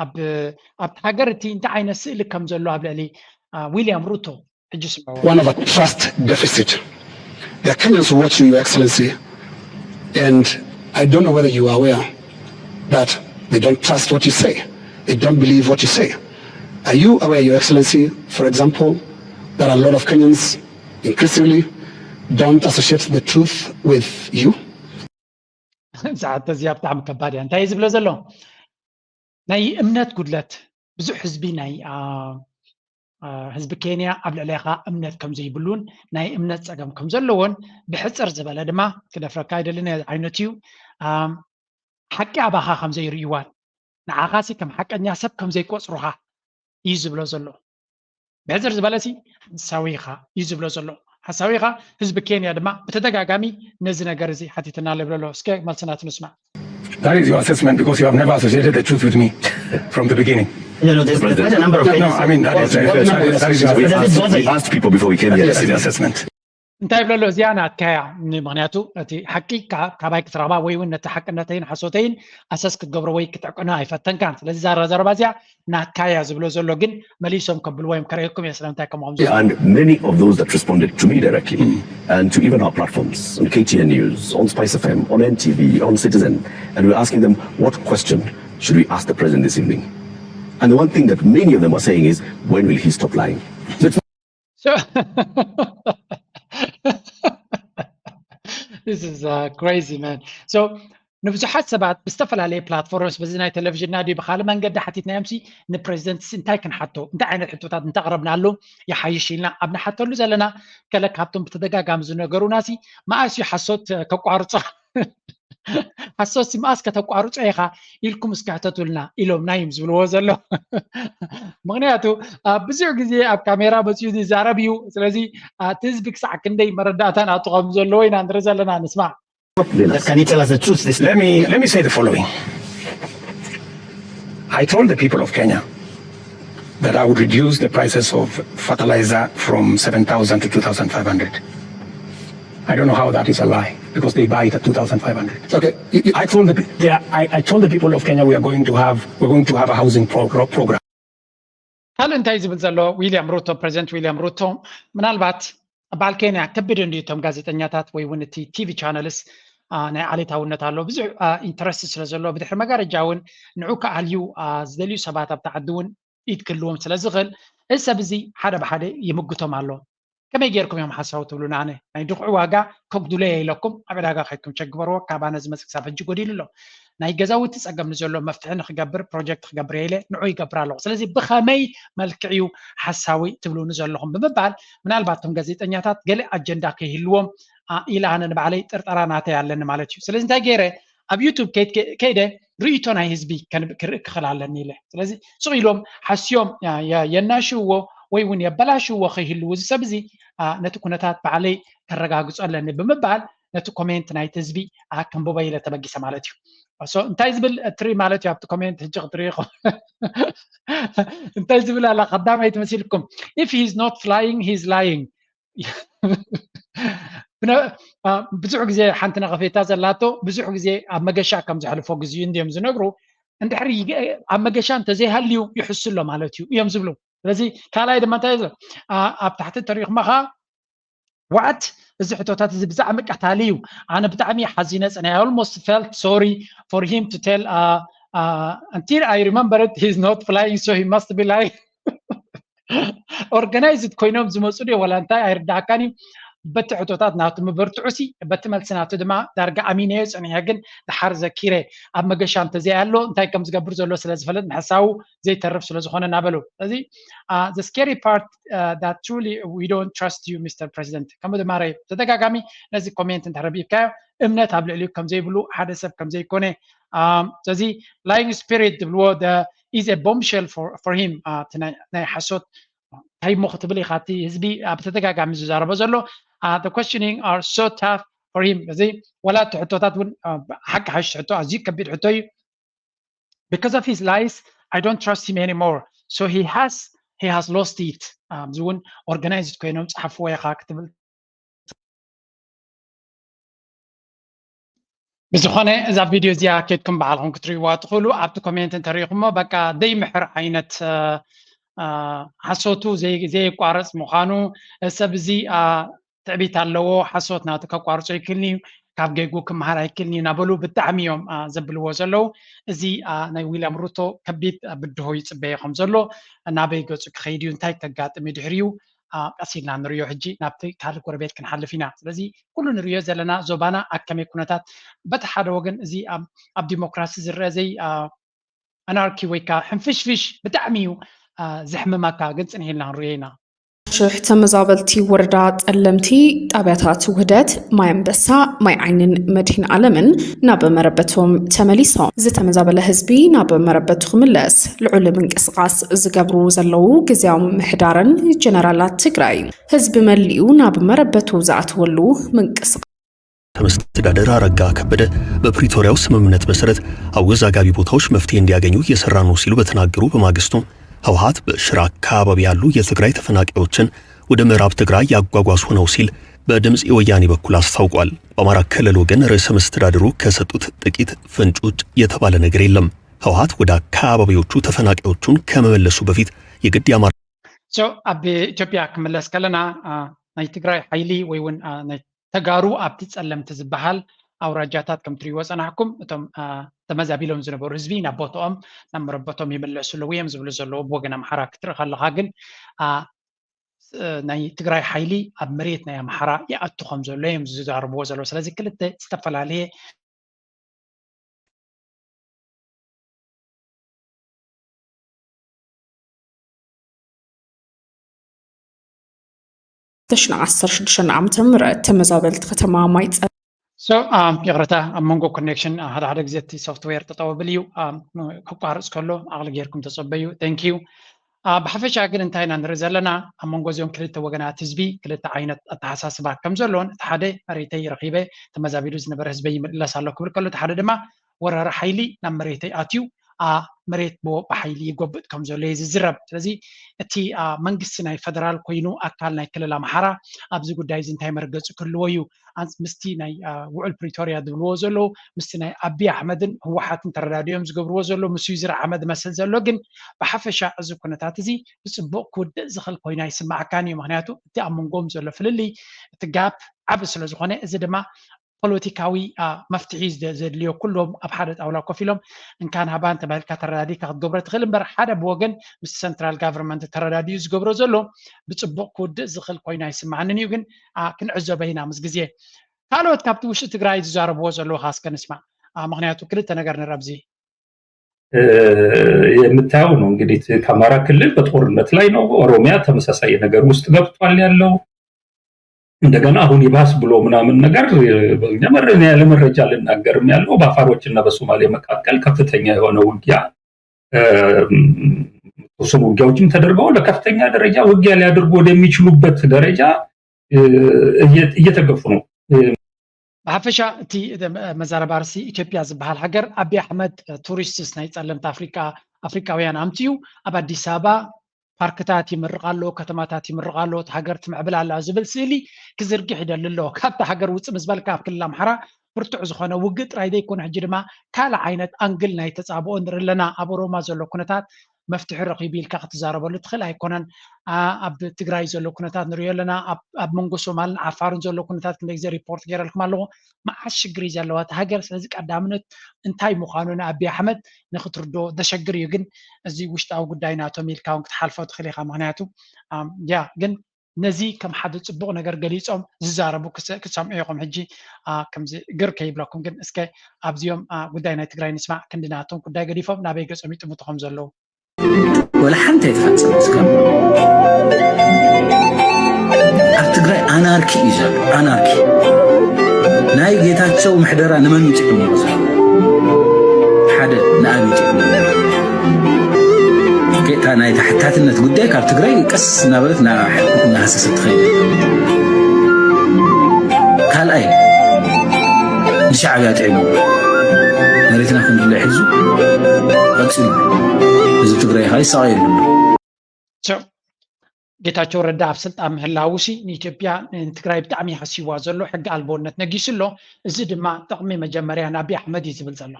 ኣብቲ ሃገር እቲ እንታይ ዓይነት ስእሊ ከም ዘሎ ኣብ ልዕሊ ዊልያም ሩቶ ሕጂ ስምዕዎ። One of a trust deficit. There are Kenyans who watch you, Your Excellency, and I don't know whether you are aware that they don't trust what you say. They don't believe what you say. Are you aware, Your Excellency, for example, that a lot of Kenyans increasingly don't associate the truth with you? ሰዓት እዚኣ ብጣዕሚ ከባድ እያ። እንታይ እዩ ዝብሎ ዘሎ? ናይ እምነት ጉድለት ብዙሕ ህዝቢ ናይ ህዝቢ ኬንያ ኣብ ልዕሌኻ እምነት ከም ዘይብሉን ናይ እምነት ፀገም ከም ዘለዎን ብሕፅር ዝበለ ድማ ክደፍረካ ኣይደልን ዓይነት እዩ። ሓቂ ኣባኻ ከም ዘይርእይዋን ንዓኻሲ ከም ሓቀኛ ሰብ ከም ዘይቆፅሩኻ እዩ ዝብሎ ዘሎ። ብሕፅር ዝበለሲ ሓሳዊ ኢኻ እዩ ዝብሎ ዘሎ። ሓሳዊ ኢኻ። ህዝቢ ኬንያ ድማ ብተደጋጋሚ ነዚ ነገር እዚ ሓቲትና ኣሎ ይብሎ ኣሎ። እስከ መልስና ትንስማዕ። That is your assessment because you have never associated the truth with me from the beginning. No, no, there's, there's quite a number of No, no, I mean, that is, that is, that is your But does it assessment. bother We you? asked people before we came here. That is your assessment. እንታይ ይብሎ ኣሎ? እዚኣ ናትካያ። ምክንያቱ እቲ ሓቂ ካ- ካባይ ክትረኽባ ወይ እውን ነቲ ሓቅነተይን ሓሶተይን ኣሰስ ክትገብሮ ወይ ክትዕቅኖ ኣይፈተንካን። ስለዚ እዛ ዘረባ እዚኣ ናትካያ ዝብሎ ዘሎ ግን መሊሶም ከብልዎ እዮም። ከርእየኩም እየ ስለምንታይ ከምኦም ዝብሉ። And many of those that responded to me directly and to even our platforms on K T N News, on Spice F M, on N T V, on Citizen, and we're asking them, what question should we ask the president this evening? And the one thing that many of them are saying is, when will he stop lying? So it's So, this is uh, crazy, man. So ንብዙሓት ሰባት ብዝተፈላለየ ፕላትፎርምስ በዚ ናይ ቴሌቪዥንና ድዩ ብካልእ መንገዲ ሓቲትናዮም ሲ ንፕሬዚደንት ሲ እንታይ ክንሓቶ እንታይ ዓይነት ሕቶታት እንተቕረብናሉ ይሓይሽ ኢልና ኣብ ንሓተሉ ዘለና ገለ ካብቶም ብተደጋጋሚ ዝነገሩና ሲ መኣስ እዩ ሓሶት ከቋርጾ ሓሶት ሲ መኣስ ከተቋርጾ ኢኻ ኢልኩም እስኪ ሕተቱልና ኢሎምና እዮም ዝብልዎ ዘሎ ምክንያቱ ብዙሕ ግዜ ኣብ ካሜራ መፅኡ ዝዛረብ እዩ ስለዚ እቲ ህዝቢ ክሳዕ ክንደይ መረዳእታ ናቱ ከም ዘለዎ ኢና ንርኢ ዘለና ንስማዕ Can you tell us the truth this Let me let me say the following. I told the people of Kenya that I would reduce the prices of fertilizer from seven thousand to two thousand five hundred. I don't know how that is a lie because they buy it at two thousand five hundred. Okay. You, you, I told the pe- they are, I, I told the people of Kenya we are going to have we're going to have a housing pro- program. ካልእ እንታይ ዝብል ዘሎ ዊልያም ሩቶ ፕሬዚደንት ዊልያም ሩቶ ምናልባት በዓል ኬንያ ከቢድ እንድዩ እቶም ጋዜጠኛታት ወይ እውን እቲ ቲቪ ቻነልስ ናይ ዓሌታውነት ኣሎ ብዙሕ ኢንተረስት ስለ ዘሎ ብድሕሪ መጋረጃ እውን ንዑ ክኣልዩ ዝደልዩ ሰባት ኣብቲ ዓዲ እውን ኢድ ክህልዎም ስለ ዝኽእል እዚ ሰብ እዚ ሓደ ብሓደ ይምግቶም ኣሎ ከመይ ጌርኩም እዮም ሓሳዊ ትብሉና ኣነ ናይ ድኹዒ ዋጋ ከጉድሎ እየ ኢለኩም ኣብ ዕዳጋ ከይድኩም ቸግበርዎ ካብ ኣነ ዝመፅእ ክሳብ ሕጂ ጎዲሉ ኣሎ ናይ ገዛውቲ ፀገም ንዘሎ መፍትሒ ንክገብር ፕሮጀክት ክገብር እየ ኢለ ንዑ ይገብር ኣለኹ ስለዚ ብኸመይ መልክዕ እዩ ሓሳዊ ትብሉኒ ዘለኹም ብምባል ምናልባት እቶም ጋዜጠኛታት ገለ ኣጀንዳ ከይህልዎም ኢለ ኣነ ንባዕለይ ጥርጠራ ናተይ ኣለኒ ማለት እዩ ስለዚ እንታይ ገይረ ኣብ ዩቱብ ከይደ ርእይቶ ናይ ህዝቢ ክርኢ ክኽእል ኣለኒ ኢለ ስለዚ ስቕ ኢሎም ሓስዮም የናሽውዎ ወይ እውን የበላሽውዎ ከይህልው እዚ ሰብ እዚ ነቲ ኩነታት ባዕለይ ከረጋግጾ ኣለኒ ብምባል ነቲ ኮሜንት ናይቲ ህዝቢ ከንብቦ ኢለ ተበጊሰ ማለት እዩ እንታይ ዝብል ትሪ ማለት እዩ ኣብቲ ኮሜንት ሕጂ ክትርኢ ኢኹም እንታይ ዝብል ኣላ ቀዳማይ ትመሲልኩም if he is not flying he is lying ብዙሕ ግዜ ሓንቲ ነቐፌታ ዘላቶ ብዙሕ ግዜ ኣብ መገሻ ከም ዘሕልፎ ግዜኡ እንዲዮም ዝነግሩ እንድሕሪ ኣብ መገሻ እንተዘይሃልዩ ይሕሱ ኣሎ ማለት እዩ እዮም ዝብሉ ስለዚ ካልኣይ ድማ እንታይ ኣብ ታሕቲ ተሪኽማ ከዓ what እዚ ሕቶታት እዚ ብዛዕሚ ቀታሊ እዩ ኣነ ብጣዕሚ ሓዚነ ፅነ I almost felt sorry for him to tell until I remember it he's not flying so he must be lying organized ኮይኖም ዝመፁ ድዮ ዋላ እንታይ ኣይርዳእካን እዩ በቲ ሕቶታት ናቱ ምበርትዑ ሲ በቲ መልሲ ናቱ ድማ ዳርጋ ኣሚነዮ ፅኒሐ ግን ድሓር ዘኪረ ኣብ መገሻ እንተዘይ ኣሎ እንታይ ከም ዝገብር ዘሎ ስለ ዝፈለጥ ምሕሳቡ ዘይተርፍ ስለ ዝኾነ እናበሉ ስለዚ the scary part that truly we don't trust you Mister President ከምኡ ድማ ተደጋጋሚ ነዚ ኮሜንት እንተረቢብካዮ እምነት ኣብ ልዕሊኡ ከም ዘይብሉ ሓደ ሰብ ከም ዘይኮነ Um, ስለዚ lying spirit ዝብልዎ is a bombshell for, for him. Uh, ናይ ሓሶት እንታይ እሞ ክትብል ኢኻ? እቲ ህዝቢ ኣብ ተደጋጋሚ ዝዛረቦ ዘሎ uh, the questioning are so tough for him። እዚ ወላ እቲ ሕቶታት እውን uh, ሓቂ ሓሽ ሕቶ ኣዝዩ ከቢድ ሕቶ እዩ። Because of his lies, I don't trust him anymore. So he has, he has lost it. Um, እዚ እውን organized ኮይኖም ጸሓፍዎ ኢኻ ክትብል ብዝኾነ እዛ ቪድዮ እዚኣ ኬድኩም ባዕልኹም ክትርእይዋ ትኽእሉ። ኣብቲ ኮሜንት እንተሪኢኹሞ በቃ ዘይምሕር ዓይነት ሓሶቱ ዘየቋርፅ ምዃኑ፣ ሰብ እዚ ትዕቢት ኣለዎ፣ ሓሶት ናቱ ከቋርፆ ይክልኒ እዩ፣ ካብ ገይጉ ክመሃር ኣይክልኒ እናበሉ ብጣዕሚ እዮም ዘብልዎ ዘለዉ። እዚ ናይ ዊልያም ሩቶ ከቢድ ብድሆ ይፅበየ ከም ዘሎ፣ ናበይ ገፁ ክኸይድ እዩ፣ እንታይ ከጋጥም እዩ ድሕሪኡ ቀስ ኢልና ንሪኦ። ሕጂ ናብቲ ካልእ ጎረቤት ክንሓልፍ ኢና። ስለዚ ኩሉ ንሪኦ ዘለና ዞባና ኣብ ከመይ ኩነታት፣ በቲ ሓደ ወገን እዚ ኣብ ዲሞክራሲ ዝረአ ዘይ ኣናርኪ ወይ ከዓ ሕንፍሽፍሽ ብጣዕሚ እዩ ዘሕምመካ፣ ግን ፅንሕ ኢልና ክንሪኦ ኢና። ሽሕ ተመዛበልቲ ወረዳ ጠለምቲ ጣብያታት ውህደት፣ ማይ ኣንበሳ፣ ማይ ዓይንን መድሂን ኣለምን ናብ መረበቶም ተመሊሶም። ዝተመዛበለ ህዝቢ ናብ መረበቱ ክምለስ ልዑል ምንቅስቃስ ዝገብሩ ዘለዉ ግዝያዊ ምምሕዳርን ጀነራላት ትግራይ ህዝቢ መሊኡ ናብ መረበቱ ዝኣትወሉ ምንቅስቃስ ርዕሰ መስተዳድር ኣረጋ ከበደ በፕሪቶሪያው ስምምነት መሰረት አወዛጋቢ ቦታዎች መፍትሄ እንዲያገኙ እየሰራን ነው ሲሉ በተናገሩ በማግስቱ ህወሓት በሽራ አካባቢ ያሉ የትግራይ ተፈናቃዮችን ወደ ምዕራብ ትግራይ ያጓጓዝሁ ነው ሲል በድምፂ ወያኔ በኩል አስታውቋል። በአማራ ክልል ወገን ርዕሰ መስተዳድሩ ከሰጡት ጥቂት ፍንጮች የተባለ ነገር የለም። ህወሓት ወደ አካባቢዎቹ ተፈናቃዮቹን ከመመለሱ በፊት የግድ የአማራ So ኣብ ኢትዮጵያ ክምለስ ከለና ናይ ትግራይ ሓይሊ ወይ እውን ናይ ተጋሩ ኣብቲ ፀለምቲ ዝበሃል ኣውራጃታት ከም ትሪእዎ ፀናሕኩም እቶም ተመዛቢሎም ዝነበሩ ህዝቢ ናብ ቦታኦም ናብ መረበቶም ይምለሱ ኣለዉ እዮም ዝብሉ ዘለዉ። ብወገን ኣምሓራ ክትርኢ ከለካ ግን ናይ ትግራይ ሓይሊ ኣብ መሬት ናይ ኣምሓራ ይኣቱ ከም ዘሎ እዮም ዝዛረብዎ ዘለዉ። ስለዚ ክልተ ዝተፈላለየ ተሽና ዓሰርተ ሽዱሽተ ዓመተ ምህረት ተመዛበልቲ ከተማ ማይ ፀ So um, ይቕረታ ኣብ መንጎ ኮኔክሽን ሓደ ሓደ ግዜ እቲ ሶፍትዌር ጠጠው ብል እዩ። ክቋርፅ ከሎ ዓቕሊ ጌርኩም ተፀበዩ። Thank you። ብሓፈሻ ግን እንታይ ኢና ንርኢ ዘለና? ኣብ መንጎ እዚኦም ክልተ ወገናት ህዝቢ ክልተ ዓይነት ኣተሓሳስባ ከም ዘለዎን እቲ ሓደ መሬተይ ረኺበ ተመዛቢሉ ዝነበረ ህዝበይ ይምለስ ኣሎ ክብል ከሎ እቲ ሓደ ድማ ወራሪ ሓይሊ ናብ መሬተይ ኣትዩ መሬት ብሓይሊ ይጎብጥ ከም ዘሎ እዩ ዝዝረብ። ስለዚ እቲ መንግስቲ ናይ ፈደራል ኮይኑ ኣካል ናይ ክልል ኣምሓራ ኣብዚ ጉዳይ እዚ እንታይ መርገፂ ክህልዎ እዩ? ምስቲ ናይ ውዕል ፕሪቶርያ ዝብልዎ ዘለዉ ምስቲ ናይ ኣብይ ኣሕመድን ህወሓትን ተረዳዲኦም ዝገብርዎ ዘለዉ ምስ ዩዝር ኣሕመድ መስል ዘሎ ግን ብሓፈሻ እዚ ኩነታት እዚ ብፅቡቕ ክውድእ ዝኽእል ኮይኑ ኣይስማዓካን እዩ። ምክንያቱ እቲ ኣብ መንጎም ዘሎ ፍልልይ እቲ ጋፕ ዓብ ስለ ዝኾነ እዚ ድማ ፖለቲካዊ መፍትሒ ዘድልዮ ኩሎም ኣብ ሓደ ጣውላ ኮፍ ኢሎም እንካን ሃባን ተባሂልካ ተረዳዲካ ክትገብሮ ትኽእል እምበር ሓደ ብወገን ምስ ሰንትራል ጋቨርንመንት ተረዳዲኡ ዝገብሮ ዘሎ ብፅቡቅ ክውድእ ዝኽእል ኮይኑ ኣይስማዓንን እዩ። ግን ክንዕዘቦ ኢና ምስ ግዜ። ካልኦት ካብቲ ውሽጢ ትግራይ ዝዛረብዎ ዘለዉ ከ እስከ ንስማዕ። ምክንያቱ ክልተ ነገር ንርኢ ኣብዚ። የምታየው ነው እንግዲህ ከአማራ ክልል በጦርነት ላይ ነው። ኦሮሚያ ተመሳሳይ ነገር ውስጥ ገብቷል ያለው። እንደገና አሁን ይባስ ብሎ ምናምን ነገር ያለ መረጃ ልናገርም ያለው በአፋሮች እና በሶማሌ መካከል ከፍተኛ የሆነ ውጊያ፣ የተወሰኑ ውጊያዎችም ተደርገው ለከፍተኛ ደረጃ ውጊያ ሊያደርጉ ወደሚችሉበት ደረጃ እየተገፉ ነው። ብሓፈሻ እቲ መዛረባ ርእሲ ኢትዮጵያ ዝበሃል ሃገር ኣብይ ኣሕመድ ቱሪስትስ ናይ ጸለምቲ ኣፍሪካ ኣፍሪካውያን ኣምፅኡ ኣብ ኣዲስ ኣበባ ፓርክታት ይምርቕ ኣሎ፣ ከተማታት ይምርቕ ኣሎ፣ እቲ ሃገር ትምዕብል ኣላ ዝብል ስእሊ ክዝርግሕ ይደሊ ኣሎ። ካብቲ ሃገር ውፅእ ምስ በልካ ኣብ ክልል ኣምሓራ ብርቱዕ ዝኾነ ውግእ ጥራይ ዘይኮነ ሕጂ ድማ ካልእ ዓይነት ኣንግል ናይ ተፃብኦ ንርኢ ኣለና። ኣብ ኦሮማ ዘሎ ኩነታት መፍትሒ ረኺቡ ኢልካ ክትዛረበሉ ትኽእል ኣይኮነን። ኣብ ትግራይ ዘሎ ኩነታት ንሪኦ ኣለና። ኣብ መንጎ ሶማልን ዓፋርን ዘሎ ኩነታት ክንደይ ግዜ ሪፖርት ገይረልኩም ኣለኹ። መዓት ሽግር እዩ ዘለዋ እታ ሃገር። ስለዚ ቀዳምነት እንታይ ምዃኑ ንኣብይ ኣሕመድ ንክትርዶ ዘሸግር እዩ። ግን እዚ ውሽጣዊ ጉዳይ ናቶም ኢልካ እውን ክትሓልፎ ትኽእል ኢኻ። ምክንያቱ ያ ግን ነዚ ከም ሓደ ፅቡቕ ነገር ገሊፆም ዝዛረቡ ክሰምዑ ኢኹም። ሕጂ ከምዚ ግር ከይብለኩም ግን እስከ ኣብዚኦም ጉዳይ ናይ ትግራይ ንስማዕ። ክንዲ ናቶም ጉዳይ ገዲፎም ናበይ ገፆም ይጥምቱ ከም ዘለዉ ወላ ሓንቲ ኣይተፈፀመ። እስካብ ኣብ ትግራይ ኣናርኪ እዩ ዘሎ። ኣናርኪ ናይ ጌታቸው ምሕደራ ንመን ይጥዕም እዩ ዘሎ? ናይ ተሓታትነት ጉዳይ ካብ ትግራይ ቀስ እናበለት እናሃሰሰት ትኸይድ። ካልኣይ ንሻዕብያ ጥዒሙ መሬትና ክንድለ ሒዙ ቀፂሉ ህዝቢ ትግራይ ከዓ ይሳቐየሉ። ጌታቸው ረዳ ኣብ ስልጣን ምህላውሲ ንኢትዮጵያ ንትግራይ ብጣዕሚ ከሲዋ ዘሎ ሕጊ ኣልቦነት ነጊሱ ኣሎ። እዚ ድማ ጥቕሚ መጀመርያ ንኣቢ ኣሕመድ እዩ ዝብል ዘሎ።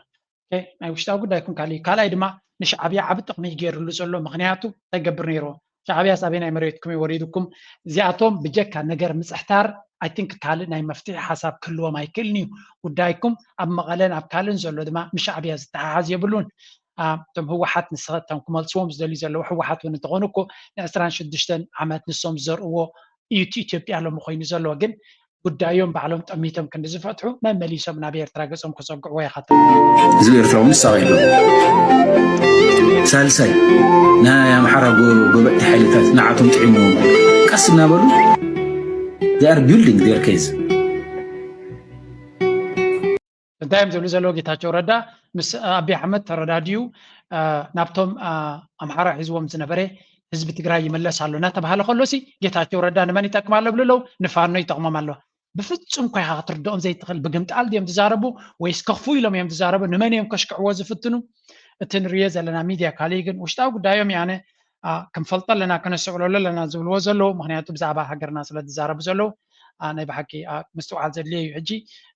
ናይ ውሽጣዊ ጉዳይኩም ካልእ ካልኣይ ድማ ንሻዕብያ ዓብ ጥቕሚ ገይርሉ ዘሎ ምክንያቱ እንታይ ገብር ነይርዎ? ሻዕብያስ ኣበይ ናይ መሬትኩም እዩ ወሪድኩም? እዚኣቶም ብጀካ ነገር ምፅሕታር ኣይ ቲንክ ካልእ ናይ መፍትሒ ሓሳብ ክህልዎም ኣይክእልን እዩ። ጉዳይኩም ኣብ መቐለን ኣብ ካልእን ዘሎ ድማ ምስ ሻዕብያ ዝተሓሓዝ የብሉን። እቶም ህወሓት ንስኸቶም ክመልስዎም ዝደልዩ ዘለዉ ህወሓት እውን እንተኾኑ እኮ ንዕስራን ሽዱሽተን ዓመት ንሶም ዝዘርእዎ እዩ እቲ ኢትዮጵያ ሎሚ ኮይኑ ዘሎ ግን ጉዳዮም ባዕሎም ጠሚቶም ክንዲ ዝፈትሑ መመሊሶም ናብ ኤርትራ ገጾም ከጸግዕዎ ይኻተሉ። ህዝቢ ኤርትራ እውን ይሳቐ ኣሎ። ሳልሳይ ናይ ኣምሓራ ጎበጥቲ ሓይልታት ንዓቶም ጥዒሙ ቀስ እናበሉ they are building their case። እንታይ እዮም ዝብሉ ዘለዉ ጌታቸው ረዳ ምስ ኣቢ ኣሕመድ ተረዳድዩ ናብቶም ኣምሓራ ሒዝዎም ዝነበረ ህዝቢ ትግራይ ይመለስ ኣሎ እናተባሃለ ከሎሲ ጌታቸው ረዳ ንመን ይጠቅም ኣሎ ብሉ ኣለዉ ንፋኖ ይጠቅሞም ኣለዋ ብፍጹም እኳ ኢኻ ክትርድኦም ዘይትኽእል ብግምጣል ድዮም ዝዛረቡ ወይስ ከኽፉ ኢሎም እዮም ዝዛረቡ ንመን እዮም ከሽክዕዎ ዝፍትኑ እቲ ንሪኦ ዘለና ሚድያ ካልእ ግን ውሽጣዊ ጉዳዮም ያነ ክንፈልጦ ኣለና ከነስተውዕለሉ ኣለና ዝብልዎ ዘለዉ ምክንያቱ ብዛዕባ ሃገርና ስለ ዝዛረቡ ዘለዉ ናይ ብሓቂ ምስትውዓል ዘድልዮ እዩ ሕጂ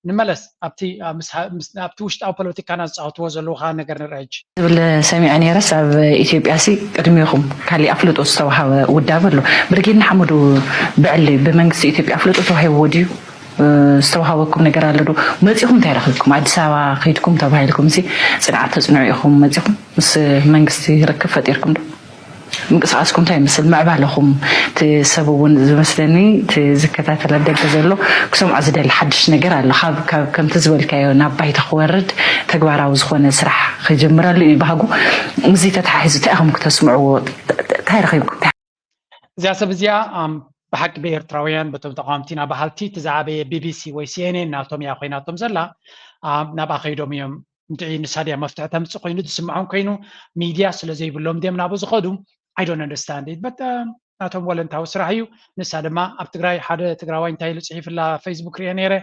ንመለስ ኣብቲ ውሽጣዊ ፖለቲካና ዝፃወትዎ ዘለዉ ከዓ ነገር ንርኢ ሕጂ ዝብል ሰሚዐ ነይረስ ኣብ ኢትዮጵያ ሲ ቅድሚኹም ካሊእ ኣፍልጦ ዝተዋሃበ ውዳብ ኣሎ ብርጌድ ንሓመዱ ብዕሊ ብመንግስቲ ኢትዮጵያ ኣፍልጦ ተዋሂብዎ ድዩ ዝተዋሃበኩም ነገር ኣሎ ዶ መፂኹም እንታይ ረኺብኩም ኣዲስ ኣበባ ከይድኩም ተባሂልኩም ሲ ፅንዓት ተፅንዑ ኢኹም መፂኹም ምስ መንግስቲ ርክብ ፈጢርኩም ዶ ምንቅስቃስኩም እንታይ ይመስል ምዕባለኹም እቲ ሰብ እውን ዝመስለኒ እቲ ዝከታተል ኣብ ደገ ዘሎ ክሰምዖ ዝደሊ ሓድሽ ነገር ኣሎ ካብ ከምቲ ዝበልካዮ ናብ ባይታ ክወርድ ተግባራዊ ዝኾነ ስራሕ ክጅምረሉ እዩ ባህጉ ምስዚ ተተሓሒዙ እንታይ ኢኹም ክተስምዕዎ እንታይ ረኺብኩም እዚኣ ሰብ እዚኣ ብሓቂ ብኤርትራውያን በቶም ተቃወምቲና በሃልቲ እቲ ዝዓበየ ቢቢሲ ወይ ሲኤንኤን ናቶም እያ ኮይናቶም ዘላ ናብኣ ከይዶም እዮም እንድዒ ንሳ ድያ መፍትሒ ተምፅእ ኮይኑ ዝስምዖም ኮይኑ ሚድያ ስለ ዘይብሎም ድዮም ናብኡ ዝኸዱ I don't understand it but ናቶም ወለንታዊ ስራሕ እዩ ንሳ ድማ ኣብ ትግራይ ሓደ ትግራዋይ እንታይ ኢሉ ፅሒፍላ ፌስቡክ ሪአ ነይረ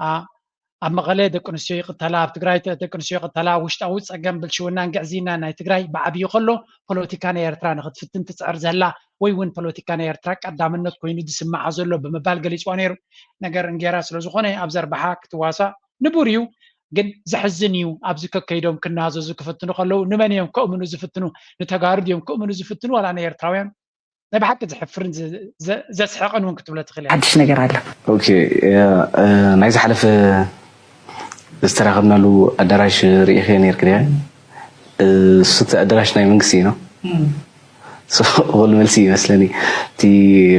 ኣብ መቐለ ደቂ ኣንስትዮ ይቕተላ ኣብ ትግራይ ደቂ ኣንስትዮ ይቕተላ ውሽጣዊ ፀገም ብልሽውናን ግዕዝይናን ናይ ትግራይ ብዓብዩ ከሎ ፖለቲካ ናይ ኤርትራ ንክትፍትን ትፅዕር ዘላ ወይ እውን ፖለቲካ ናይ ኤርትራ ቀዳምነት ኮይኑ ዝስምዓ ዘሎ ብምባል ገሊፅዋ ነይሩ ነገር እንጌራ ስለዝኾነ ኣብ ዘርባሓ ክትዋሳእ ንቡር እዩ ግን ዘሕዝን እዩ ኣብዚ ከከይዶም ክናዘዙ ክፍትኑ ከለዉ ንመን እዮም ከእምኑ ዝፍትኑ ንተጋሩ ድዮም ከእምኑ ዝፍትኑ ዋላ ንኤርትራውያን ናይ ብሓቂ ዘሕፍርን ዘስሕቕን እውን ክትብሎ ትኽእል ሓድሽ ነገር ኣለ ናይ ዝሓለፈ ዝተራኸብናሉ ኣዳራሽ ርኢኸ ነርክ ድያ እሱቲ ኣዳራሽ ናይ መንግስቲ እዩ ነው እኹል መልሲ ይመስለኒ እቲ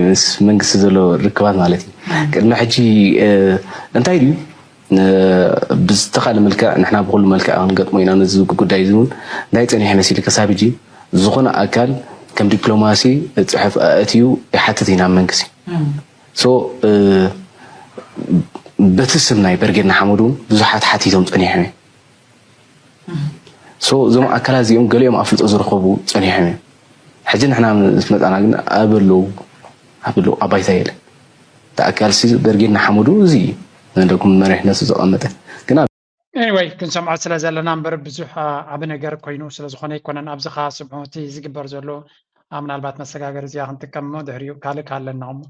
ምስ መንግስቲ ዘሎ ርክባት ማለት እዩ ቅድሚ ሕጂ እንታይ ድዩ ብዝተኻለ መልክዕ ንሕና ብኩሉ መልክዕ ክንገጥሞ ኢና ነዚ ጉዳይ እዚ እውን እንታይ ፀኒሑ መሲሉ ክሳብ ሕጂ ዝኾነ ኣካል ከም ዲፕሎማሲ ፅሑፍ ኣእትዩ ይሓትት ኢና መንግስቲ so በቲ ስም ናይ በርጌድ ንሓመዱ እውን ብዙሓት ሓቲቶም ፀኒሖም እዮም so እዞም ኣካላት እዚኦም ገሊኦም ኣፍልጦ ዝረኸቡ ፀኒሖም እዮም ሕጂ ንሕና ምስ መፃና ግን ኣበለው ኣበለው ኣባይታ የለን እቲ ኣካል ሲ በርጌድ ንሓመዱ እዚ እዩ ዘለኩም መሪሕነቱ ዘቐመጠ ግን Anyway ክንሰምዖ ስለ ዘለና እምበር ብዙሕ ዓቢ ነገር ኮይኑ ስለ ዝኾነ ኣይኮነን ኣብዚ ኸዓ ስምዑ እቲ ዝግበር ዘሎ ምናልባት መሰጋገሪ እዚኣ ክንጥቀም እሞ ድሕሪኡ ካልእ ካለና እሞ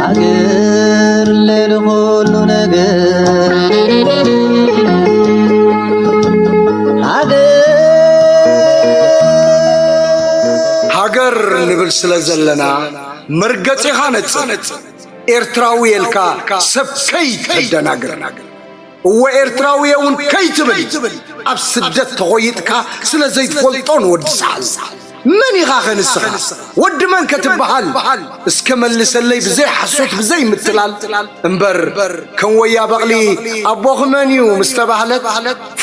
ሃገር ሌሊ ኩሉ ነገር ሃገር ሃገር ንብል ስለ ዘለና መርገጺኻ ነጽር ኤርትራዊ የልካ ሰብ ከይተደናግር እወ ኤርትራዊ እውን ከይትብል ኣብ ስደት ተኾይጥካ ስለ ዘይትፈልጦ ንወዲ ሰዓል መን ኢኻ ኸ ንስኻ ወዲ መን ከ ትበሃል እስከ መልሰለይ ብዘይ ሓሶት ብዘይ ምትላል እምበር ከም ወያ በቕሊ ኣቦኺ መን እዩ ምስ ተባህለት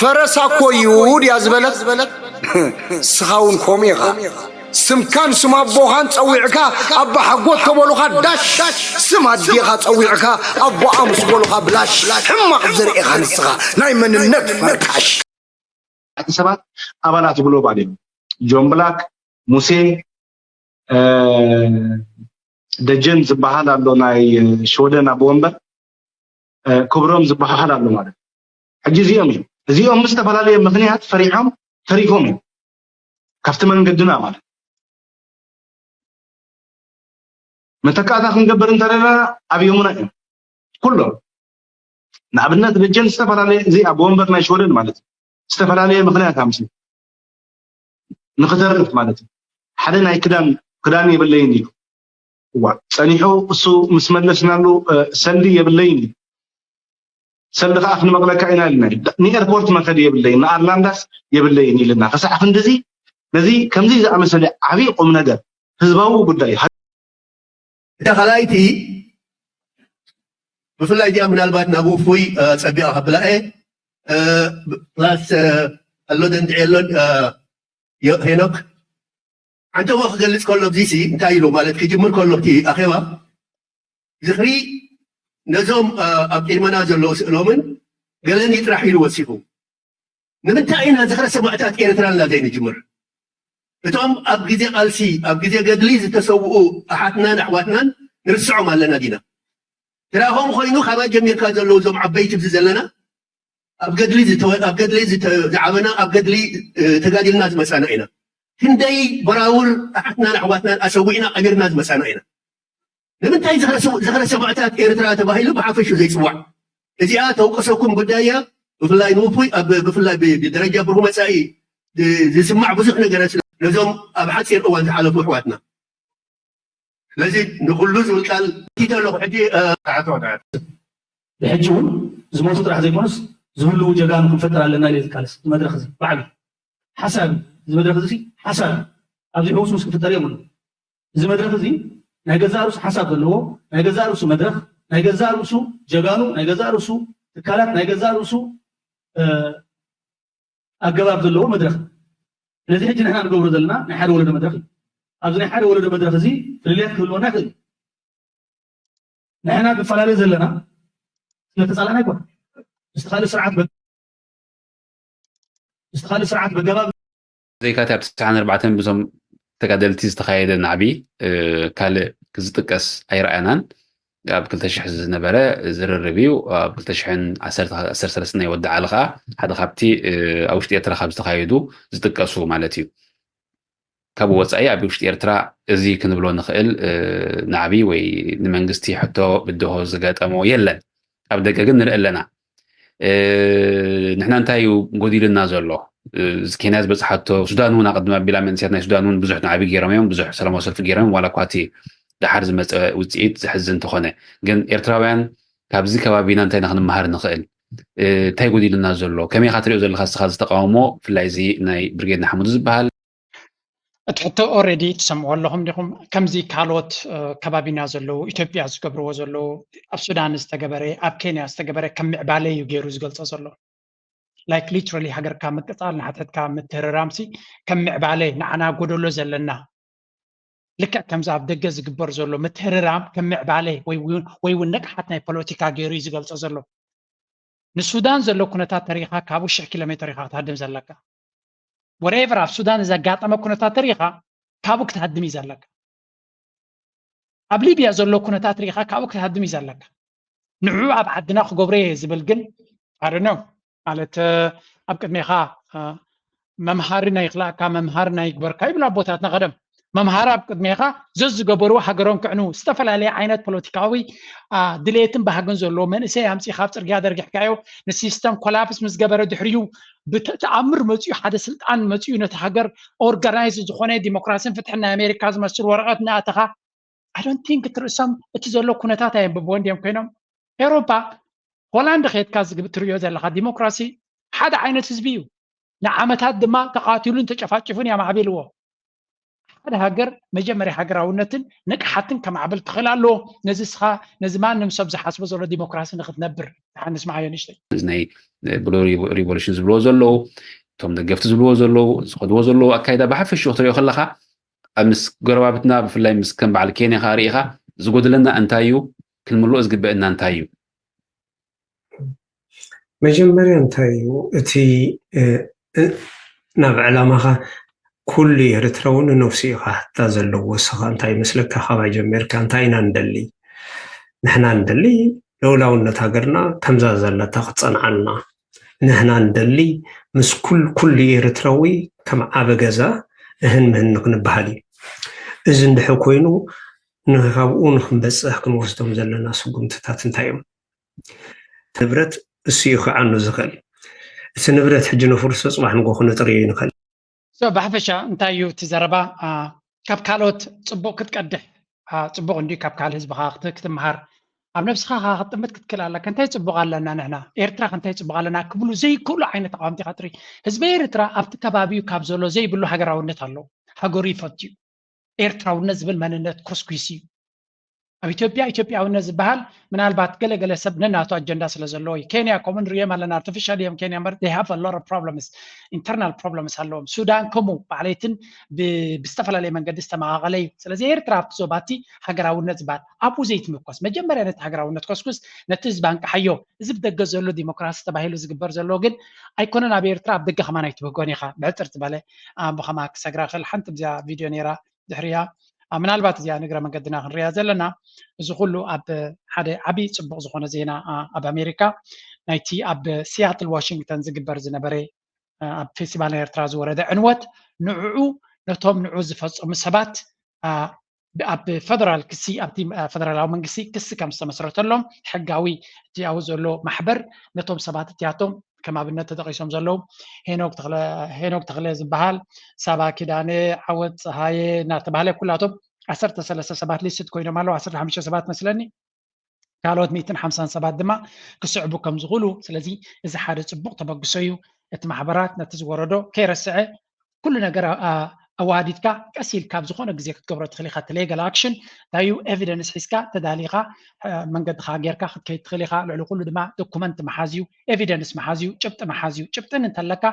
ፈረሳ እኮ እዩ ድያ ዝበለት ንስኻ እውን ከምኡ ኢኻ ስምካን ስም ኣቦኻን ጸዊዕካ ኣባ ሓጎት ተበሉኻ ዳሽ ስም ኣዴኻ ጸዊዕካ ኣቦኣ ምስ በሉኻ ብላሽ ሕማቕ ዘርእኻ ንስኻ ናይ መንነት ፈርካሽ። እቲ ሰባት ኣባላት ግሎባል እዮም። ጆን ብላክ፣ ሙሴ ደጀን ዝበሃል ኣሎ ናይ ሽወደን ኣቦ ወንበር፣ ክብሮም ዝበሃል ኣሎ ማለት እዩ። ሕጂ እዚኦም እዮም እዚኦም ብዝተፈላለየ ምክንያት ፈሪሖም ተሪፎም እዮም ካብቲ መንገድና ማለት። መተካእታ ክንገብር እንተለና ኣብዮምና እዮም ኩሎም። ንኣብነት ደጀን ዝተፈላለየ እዚ ኣቦ ወንበር ናይ ሽወደን ማለት እዩ ዝተፈላለየ ምክንያት ኣምሲ ንክተርፍ ማለት እዩ። ሓደ ናይ ክዳን ክዳን የብለይን ኢሉ እዋ ጸኒሑ እሱ ምስ መለስናሉ ሰልዲ የብለይን ኢሉ ሰልዲ ከዓ ክንመቕለካ ኢና ኢልና ንኤርፖርት መኸዲ የብለይን ንኣርላንዳስ የብለይን ኢልና ክሳዕ ክንድዚ ነዚ ከምዚ ዝኣመሰለ ዓብዪ ቁም ነገር ህዝባዊ ጉዳይ እታ ካልኣይቲ ብፍላይ እዚኣ ምናልባት ናብ ውፉይ ፀቢቐ ከብላ እየ ፕላስ ኣሎ ደንድዒ ኣሎ ሄኖክ ዓንተቦ ክገልፅ ከሎ እዚሲ እንታይ ኢሉ ማለት ክጅምር ከሎ እቲ ኣኼባ ዝኽሪ ነዞም ኣብ ቅድመና ዘለዉ ስእሎምን ገለኒ ጥራሕ ኢሉ ወሲኹ ንምንታይ ኢና ዝኽረ ሰማዕታት ኤርትራ እና ዘይንጅምር እቶም ኣብ ግዜ ቃልሲ ኣብ ግዜ ገድሊ ዝተሰውኡ ኣሓትናን ኣሕዋትናን ንርስዖም ኣለና ዲና ስራሆም ኮይኑ ካባይ ጀሚርካ ዘለዉ እዞም ዓበይቲ ብዚ ዘለና ኣብ ገድሊ ኣብ ገድሊ ዝዓበና ኣብ ገድሊ ተጋዲልና ዝመፃና ኢና ክንደይ በራውር ኣሓትናን ኣሕዋትናን ኣሰዊዕና ቀቢርና ዝመፃና ኢና ንምንታይ ዝኽረ ሰማዕታት ኤርትራ ተባሂሉ ብሓፈሹ ዘይፅዋዕ እዚኣ ተውቀሰኩም ጉዳይ እያ ብፍላይ ንውፉይ ብፍላይ ብደረጃ ብሩህ መፃኢ ዝስማዕ ብዙሕ ነገር ነዞም ኣብ ሓፂር እዋን ዝሓለፉ ኣሕዋትና ስለዚ ንኩሉ ዝብል ቃል ቲተ ኣለኹ ሕጂ ብሕጂ እውን ዝሞቱ ጥራሕ ዘይኮኑስ ዝህልዉ ጀጋኑ ክንፈጥር ኣለና ኢለ ዝቃለስ መድረክ እዚ ባዕሉ ሓሳብ እዚ መድረክ እዚ ሓሳብ ኣብዚ ሕውስ ምስ ክፍጠር የብሉ እዚ መድረክ እዚ ናይ ገዛእ ርእሱ ሓሳብ ዘለዎ ናይ ገዛእ ርእሱ መድረክ ናይ ገዛእ ርእሱ ጀጋኑ ናይ ገዛእ ርእሱ ትካላት ናይ ገዛእ ርእሱ ኣገባብ ዘለዎ መድረክ ስለዚ ሕጂ ንሕና ንገብሮ ዘለና ናይ ሓደ ወለዶ መድረክ እዩ ኣብዚ ናይ ሓደ ወለዶ መድረክ እዚ ፍልልያት ክህልወና ይኽእል ንሕና ንፈላለ ዘለና ስለተፃላእና ኣይኮነ ምስቲ ካልእ ስርዓት ምስቲ ካልእ ስርዓት በገባብ ዘይካቲ ኣብ ትስዓን ኣርባዕተን ብዞም ተጋደልቲ ዝተኻየደ ናዕቢ ካልእ ዝጥቀስ ኣይረኣናን ኣብ ክልተ ሽሕ ዝነበረ ዝርርብ እዩ ኣብ ክልተ ሽሕን ዓሰርተ ሰለስተን ናይ ወዲ ዓሊ ከዓ ሓደ ካብቲ ኣብ ውሽጢ ኤርትራ ካብ ዝተኻየዱ ዝጥቀሱ ማለት እዩ ካብ ወፃኢ ኣብ ውሽጢ ኤርትራ እዚ ክንብሎ ንኽእል ናዕቢ ወይ ንመንግስቲ ሕቶ ብድሆ ዝገጠሞ የለን ኣብ ደገ ግን ንርኢ ኣለና ንሕና እንታይ እዩ ጎዲልና ዘሎ ኬንያ ዝበፅሓቶ ሱዳን እውን ኣቀድም ኣቢላ መንእሰያት ናይ ሱዳን እውን ብዙሕ ናዕቢ ገይሮም እዮም ብዙሕ ሰላማዊ ሰልፊ ገይሮም ዋላ እኳ እቲ ደሓር ዝመፀ ውፅኢት ዘሕዝን እንተኾነ ግን ኤርትራውያን ካብዚ ከባቢና እንታይ ኢና ክንመሃር ንኽእል እንታይ ጎዲልና ዘሎ ከመይ ኢኻ ትሪኦ ዘለካ ስኻ ዝተቃውሞ ብፍላይ እዚ ናይ ብርጌድ ንሓመዱ ዝበሃል እቲ ሕቶ already ትሰምዑ ኣለኹም ዲኹም ከምዚ ካልኦት ከባቢና ዘለዉ ኢትዮጵያ ዝገብርዎ ዘለዉ ኣብ ሱዳን ዝተገበረ ኣብ ኬንያ ዝተገበረ ከም ምዕባለ እዩ ገይሩ ዝገልፆ ዘሎ like literally ሃገርካ ምቅፃል ንሓትሕትካ ምትህርራምሲ ከም ምዕባለ ንዓና ጎደሎ ዘለና ልክዕ ከምዚ ኣብ ደገ ዝግበር ዘሎ ምትህርራም ከም ምዕባለ ወይ እውን ንቅሓት ናይ ፖለቲካ ገይሩ እዩ ዝገልፆ ዘሎ ንሱዳን ዘሎ ኩነታት ተሪኢኻ ካብኡ ሽሕ ኪሎ ሜትር ኢኻ ክትሃድም ዘለካ whatever ኣብ ሱዳን ዘጋጠመ ኩነታት ተሪኢኻ ካብኡ ክትሃድም እዩ ዘለካ ኣብ ሊብያ ዘሎ ኩነታት ሪኢኻ ካብኡ ክትሃድም እዩ ዘለካ ንዑ ኣብ ዓድና ክገብሮ እየ ዝብል ግን ኣደኖ ማለት ኣብ ቅድሜኻ መምሃሪ ናይ ክላእካ መምሃሪ ናይ ግበርካ ይብሉ ኣቦታትና ቀደም መምሃሪ ኣብ ቅድሜኻ ዘዝገበሩ ሃገሮም ክዕኑ ዝተፈላለየ ዓይነት ፖለቲካዊ ድሌትን ባህግን ዘለዎ መንእሰይ ኣምፂኻ ኣብ ፅርግያ ደርጊሕካዮ ንሲስተም ኮላፕስ ምስ ገበረ ድሕሪዩ ብተኣምር መፅኡ ሓደ ስልጣን መፅኡ ነቲ ሃገር organized ዝኾነ ዲሞክራሲን ፍትሕን ናይ ኣሜሪካ ዝመስል ወረቐት እናኣተኻ I don't think ትርእሶም እቲ ዘሎ ኩነታት ኣየንብብዎ እንዲዮም ኮይኖም ኤውሮፓ ሆላንድ ከየድካ ትርእዮ ዘለኻ ዲሞክራሲ ሓደ ዓይነት ህዝቢ እዩ ንዓመታት ድማ ተቓቲሉን ተጨፋጭፉን እዮም ኣዕቢልዎ ሓደ ሃገር መጀመርያ ሃገራውነትን ንቅሓትን ከማዕብል ክኽእል ኣለዎ ነዚ ስኻ ነዚ ማንም ሰብ ዝሓስቦ ዘሎ ዲሞክራሲ ንክትነብር ሓንስ መዓዮ ንሽተይ ናይ ብሉ ሪቮሉሽን ዝብልዎ ዘለዉ እቶም ደገፍቲ ዝብልዎ ዘለዉ ዝኸድዎ ዘለዉ ኣካይዳ ብሓፈሽኡ ክትሪኦ ከለካ ኣብ ምስ ጎረባብትና ብፍላይ ምስ ከም በዓል ኬንያ ከዓ ርኢኻ ዝጎድለና እንታይ እዩ ክንምልኦ ዝግበአና እንታይ እዩ መጀመርያ እንታይ እዩ እቲ ናብ ዕላማኻ ኩሉ ኤርትራዊ ንነፍሱ እዩ ክሓታ ዘለዎ። ንስኻ እንታይ ይመስለካ? ካባይ ጀሚርካ እንታይ ኢና ንደሊ? ንሕና ንደሊ ልኡላውነት ሃገርና ከምዛ ዘለታ ክትጸንዓልና። ንሕና ንደሊ ምስ ኩል-፣ ኩሉ ኤርትራዊ ከም ዓቢ ገዛ እህን ምህን ክንበሃል እዩ። እዚ እንድሕር ኮይኑ ንካብኡ ንክንበጽሕ ክንወስዶም ዘለና ስጉምትታት እንታይ እዮም? ንብረት እሱ እዩ ክዓኑ ዝኽእል። እቲ ንብረት ሕጂ ነፍርሶ፣ ጽባሕ ንጎ ክነጥርዮ ንኽእል። So፣ ብሓፈሻ እንታይ እዩ እቲ ዘረባ? አ፣ ካብ ካልኦት ጽቡቕ ክትቀድሕ፣ አ፣ ጽቡቕ እንድዩ፣ ካብ ካልእ ህዝብኻ ክት-፣ ክትምሃር፣ ኣብ ነብስኻ ኸኣ ክትጥምት ክትክእል ኣለካ። እንታይ ጽቡቕ ኣለና ንሕና? ኤርትራ ከ እንታይ ጽቡቕ ኣለና? ክብሉ ዘይክእሉ ዓይነት ኣቓውምቲ ኢኻ ትርኢ። ህዝቢ ኤርትራ ኣብቲ ከባቢኡ ካብ ዘሎ ዘይብሉ ሃገራውነት ኣለዎ። ሃገሩ ይፈቱ እዩ። ኤርትራውነት ዝብል መንነት ኮስኲሱ እዩ። ኣብ ኢትዮጵያ ኢትዮጵያውነት ዝበሃል ምናልባት ገለ ገለ ሰብ ነናቱ ኣጀንዳ ስለ ዘለዎ እዩ። ኬንያ ከምኡ ንርእዮም ኣለና፣ ኣርቲፊሻል እዮም ኬንያ እምበር፣ they have a lot of problems፣ internal problems ኣለዎም። ሱዳን ከምኡ ባዕለይትን ብ-፣ ብዝተፈላለየ መንገዲ ዝተመቓቐለ እዩ። ስለዚ ኤርትራ ኣብቲ ዞባ እቲ ሃገራውነት ዝበሃል ኣብኡ ዘይትምርኮስ፣ መጀመርያ ነቲ ሃገራውነት ኮስኩስ፣ ነቲ ህዝቢ ኣንቅሓዮ። እዚ ብደገ ዘሎ ዲሞክራሲ ተባሂሉ ዝግበር ዘሎ ግን ኣይኮነን። ኣብ ኤርትራ ኣብ ደገ ከማን ኣይትብህጎን ኢኻ። ብሕጽር ዝበለ፣ አ፣ ብኸማ ክሰግራ ክእል። ሓንቲ ብዚኣ ቪድዮ ነይራ ድሕሪያ፣ አ፣ ምናልባት እዚኣ ንግረ መንገድና ክንሪኣ ዘለና፣ እዚ ኩሉ ኣብ ሓደ ዓቢ ጽቡቕ ዝኾነ ዜና፣ አ፣ ኣብ ኣሜሪካ ናይቲ ኣብ ሲያትል ዋሽንግተን ዝግበር ዝነበረ፣ አ፣ ኣብ ፌስቲቫል ናይ ኤርትራ ዝወረደ ዕንወት፣ ንዕዑ ነቶም ንዑ ዝፈጸሙ ሰባት፣ አ፣ ብ-፣ ኣብ ፈደራል ክሲ፣ ኣብቲ፣ አ፣ ፈደራላዊ መንግስቲ ክሲ ከም ዝተመስረተሎም፣ ሕጋዊ እቲ ኣብኡ ዘሎ ማሕበር ነቶም ሰባት እቲኣቶም ከም ኣብነት ተጠቒሶም ዘለዉ ሄኖክ ተኽለ፣ ሄኖክ ተኽለ ዝበሃል፣ ሳባ ኪዳነ፣ ዓወት ፀሃየ እናተባህለ ኩላቶም ዓሰርተ ሰለስተ ሰባት ሊስት ኮይኖም ኣለዉ። ዓሰርተ ሓሙሽተ ሰባት መስለኒ፣ ካልኦት ሚእትን ሓምሳን ሰባት ድማ ክስዕቡ ከም ዝኽእሉ። ስለዚ እዚ ሓደ ጽቡቕ ተበግሶ እዩ። እቲ ማሕበራት ነቲ ዝወረዶ ከይረስዐ ኩሉ ነገር ኣ-፣ ኣዋሃዲድካ ቀስ ኢልካ ኣብ ዝኾነ ግዜ ክትገብሮ ትኽእል ኢኻ። እቲ ሌጋል ኣክሽን እንታይ እዩ? ኤቪደንስ ሒዝካ ተዳሊኻ፣ እ፣ መንገድኻ ጌርካ ክትከይድ ትኽእል ኢኻ። ልዕሊ ኩሉ ድማ ዶኩመንት ምሓዝ እዩ፣ ኤቪደንስ ምሓዝ እዩ፣ ጭብጢ ምሓዝ እዩ። ጭብጥን እንተለካ፣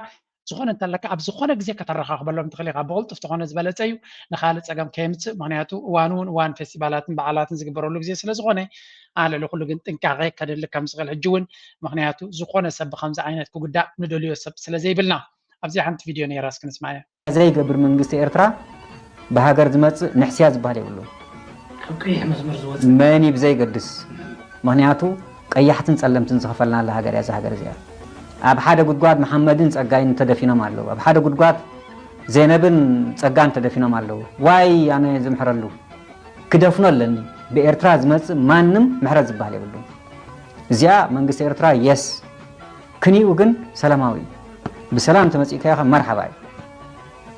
ዝኾነ እንተለካ ኣብ ዝኾነ ግዜ ከተረኻኽበሎም ትኽእል ኢኻ። ብቕልጡፍ ተኾነ ዝበለጸ እዩ፣ ንኻልእ ጸገም ከየምጽእ። ምኽንያቱ እዋኑ እውን እዋን ፌስቲቫላትን በዓላትን ዝግበረሉ ግዜ ስለ ዝኾነ፣ አ፣ ልዕሊ ኩሉ ግን ጥንቃቐ ከድሊ ከም ዝኽእል ሕጂ እውን፣ ምኽንያቱ ዝኾነ ሰብ ብኸምዚ ዓይነት ክጉዳእ ንደልዮ ሰብ ስለ ዘይብልና። ኣብዚ ሓንቲ ቪድዮ ነይራ፣ እስኪ ንስማያ። ዘይገብር መንግስቲ ኤርትራ ብሃገር ዝመጽእ ንሕስያ ዝበሃል የብሉን። ካብ ቀይሕ መስመር ዝወጽእ መን እዩ ብዘይገድስ፣ ምኽንያቱ ቀያሕትን ጸለምትን ዝኸፈልናላ ሃገር እያ እዛ ሃገር እዚኣ። ኣብ ሓደ ጉድጓድ መሓመድን ጸጋይን ተደፊኖም ኣለዉ። ኣብ ሓደ ጉድጓድ ዜነብን ጸጋን ተደፊኖም ኣለዉ። ዋይ ኣነ ዝምሕረሉ ክደፍኖ ኣለኒ። ብኤርትራ ዝመጽእ ማንም ምሕረት ዝበሃል የብሉን። እዚኣ መንግስቲ ኤርትራ የስ ክንዩ ግን ሰላማዊ እዩ። ብሰላም ተመጺእካዮ ከ መርሓባ እዩ።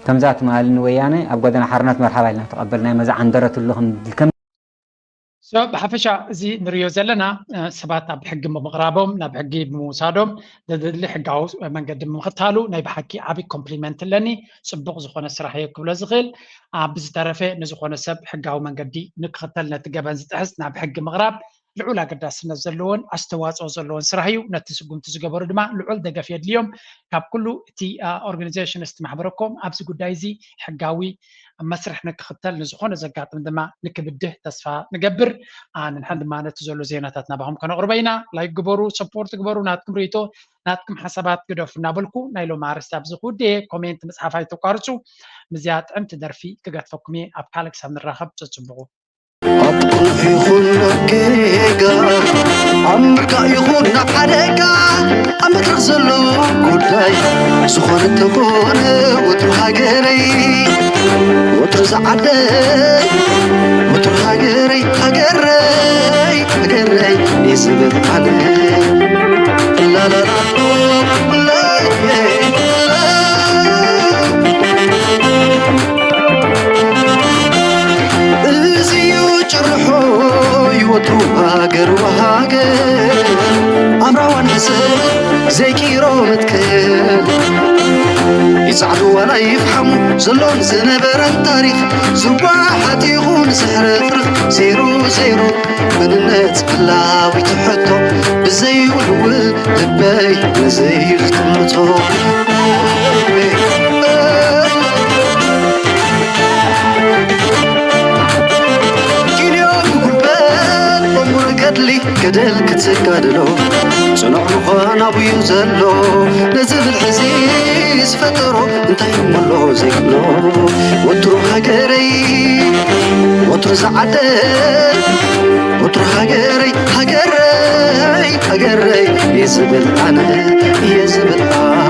ከምዛ ትማሊ ንወያነ ኣብ ጎደና ሓርነት መርሓባ ኢልና ተቐበልናዮ። መዛ ዓንደረትሉ ከም፣ ከም ሶ፣ ብሓፈሻ እዚ ንሪኦ ዘለና፣ እ፣ ሰባት ኣብ ሕጊ ብምቕራቦም፣ ናብ ሕጊ ብምውሳዶም፣ ዘድሊ ሕጋዊ መንገዲ ብምኽታሉ ናይ ብሓቂ ዓቢ ኮምፕሊመንት ኣለኒ። ጽቡቕ ዝኾነ ስራሕ እየ ክብሎ ዝኽእል። ኣብ ብዝተረፈ ንዝኾነ ሰብ ሕጋዊ መንገዲ ንክኽተል፣ ነቲ ገበን ዝጥሕስ ናብ ሕጊ ምቕራብ ልዑል ኣገዳስነት ዘለዎን ኣስተዋጽኦ ዘለዎን ስራሕ እዩ። ነቲ ስጉምቲ ዝገበሩ ድማ ልዑል ደገፍ የድልዮም። ካብ ኩሉ እቲ፣ አ፣ ኦርጋኒዜሽን፣ እቲ ማሕበረኮም ኣብዚ ጉዳይ እዚ ሕጋዊ መስርሕ ንክኽተል፣ ንዝኾነ ዘጋጥም ድማ ንክብድህ ተስፋ ንገብር። አ፣ ንሕና ድማ ነቲ ዘሎ ዜናታት ናባኹም ከነቕርቦ ኢና። ላይክ ግበሩ፣ ሰፖርት ግበሩ። ናትኩም ርእይቶ፣ ናትኩም ሓሳባት ግደፉ እናበልኩ ናይ ሎም ኣርእስቲ ኣብዚ ክውድእ እየ። ኮሜንት ምጽሓፍ ኣይተቋርጹ። ምስዚኣ ጥዕምቲ ደርፊ ክገድፈኩም እየ። ኣብ ካልእ ክሳብ ንራኸብ፣ ጸጽብቑ። ኣብ ቅኑዕ ይኹን ኣብ ጌጋ፣ ኣብ ምርጋእ ይኹን ኣብ ሓደጋ፣ ኣብ መድረኽ ዘሎ ጉዳይ፣ ዝኾነ እንተኾነ ወትሩ ሃገረይ፣ ወትሩ ዝዓደይ፣ ወትሩ ሃገረይ፣ ሃገረይ፣ ሃገረይ እየ ዝብል ኣነ። ላላላ፣ ላላላ። እዚ እዩ ጭርሖ ይወትሩ ሃገር ወሃገር፣ ኣብ ራዋን ሕሰብ ዘይቂሮ መትከል፣ ይጻዕዱ ዋላ ይፍሓሙ ዘሎን ዝነበረን ታሪኽ፣ ዝወሓጥ ይኹን ዝሕርፍርፍ፣ ዜሮ ዜሮ መንነት ህላዊት ሕቶ፣ ብዘይውልውል ልበይ ነዘይ ዝጥምቶ። ኪንዮ ብጉልበት በሙር ገድሊ፣ ገደል ክትጋድሎ ጽኑዕ ምዃን ኣብዩ ዘሎ ነዚ ብልሒ እዚ ዝፈጠሮ እንታይ እሞ ኣሎ ዘይብሎ ወትሩ ሃገረይ ወትሩ ዝዓደ ወትሩ ሃገረይ ሃገረይ ሃገረይ እየ ዝብል ኣነ እየ ዝብል ኣነ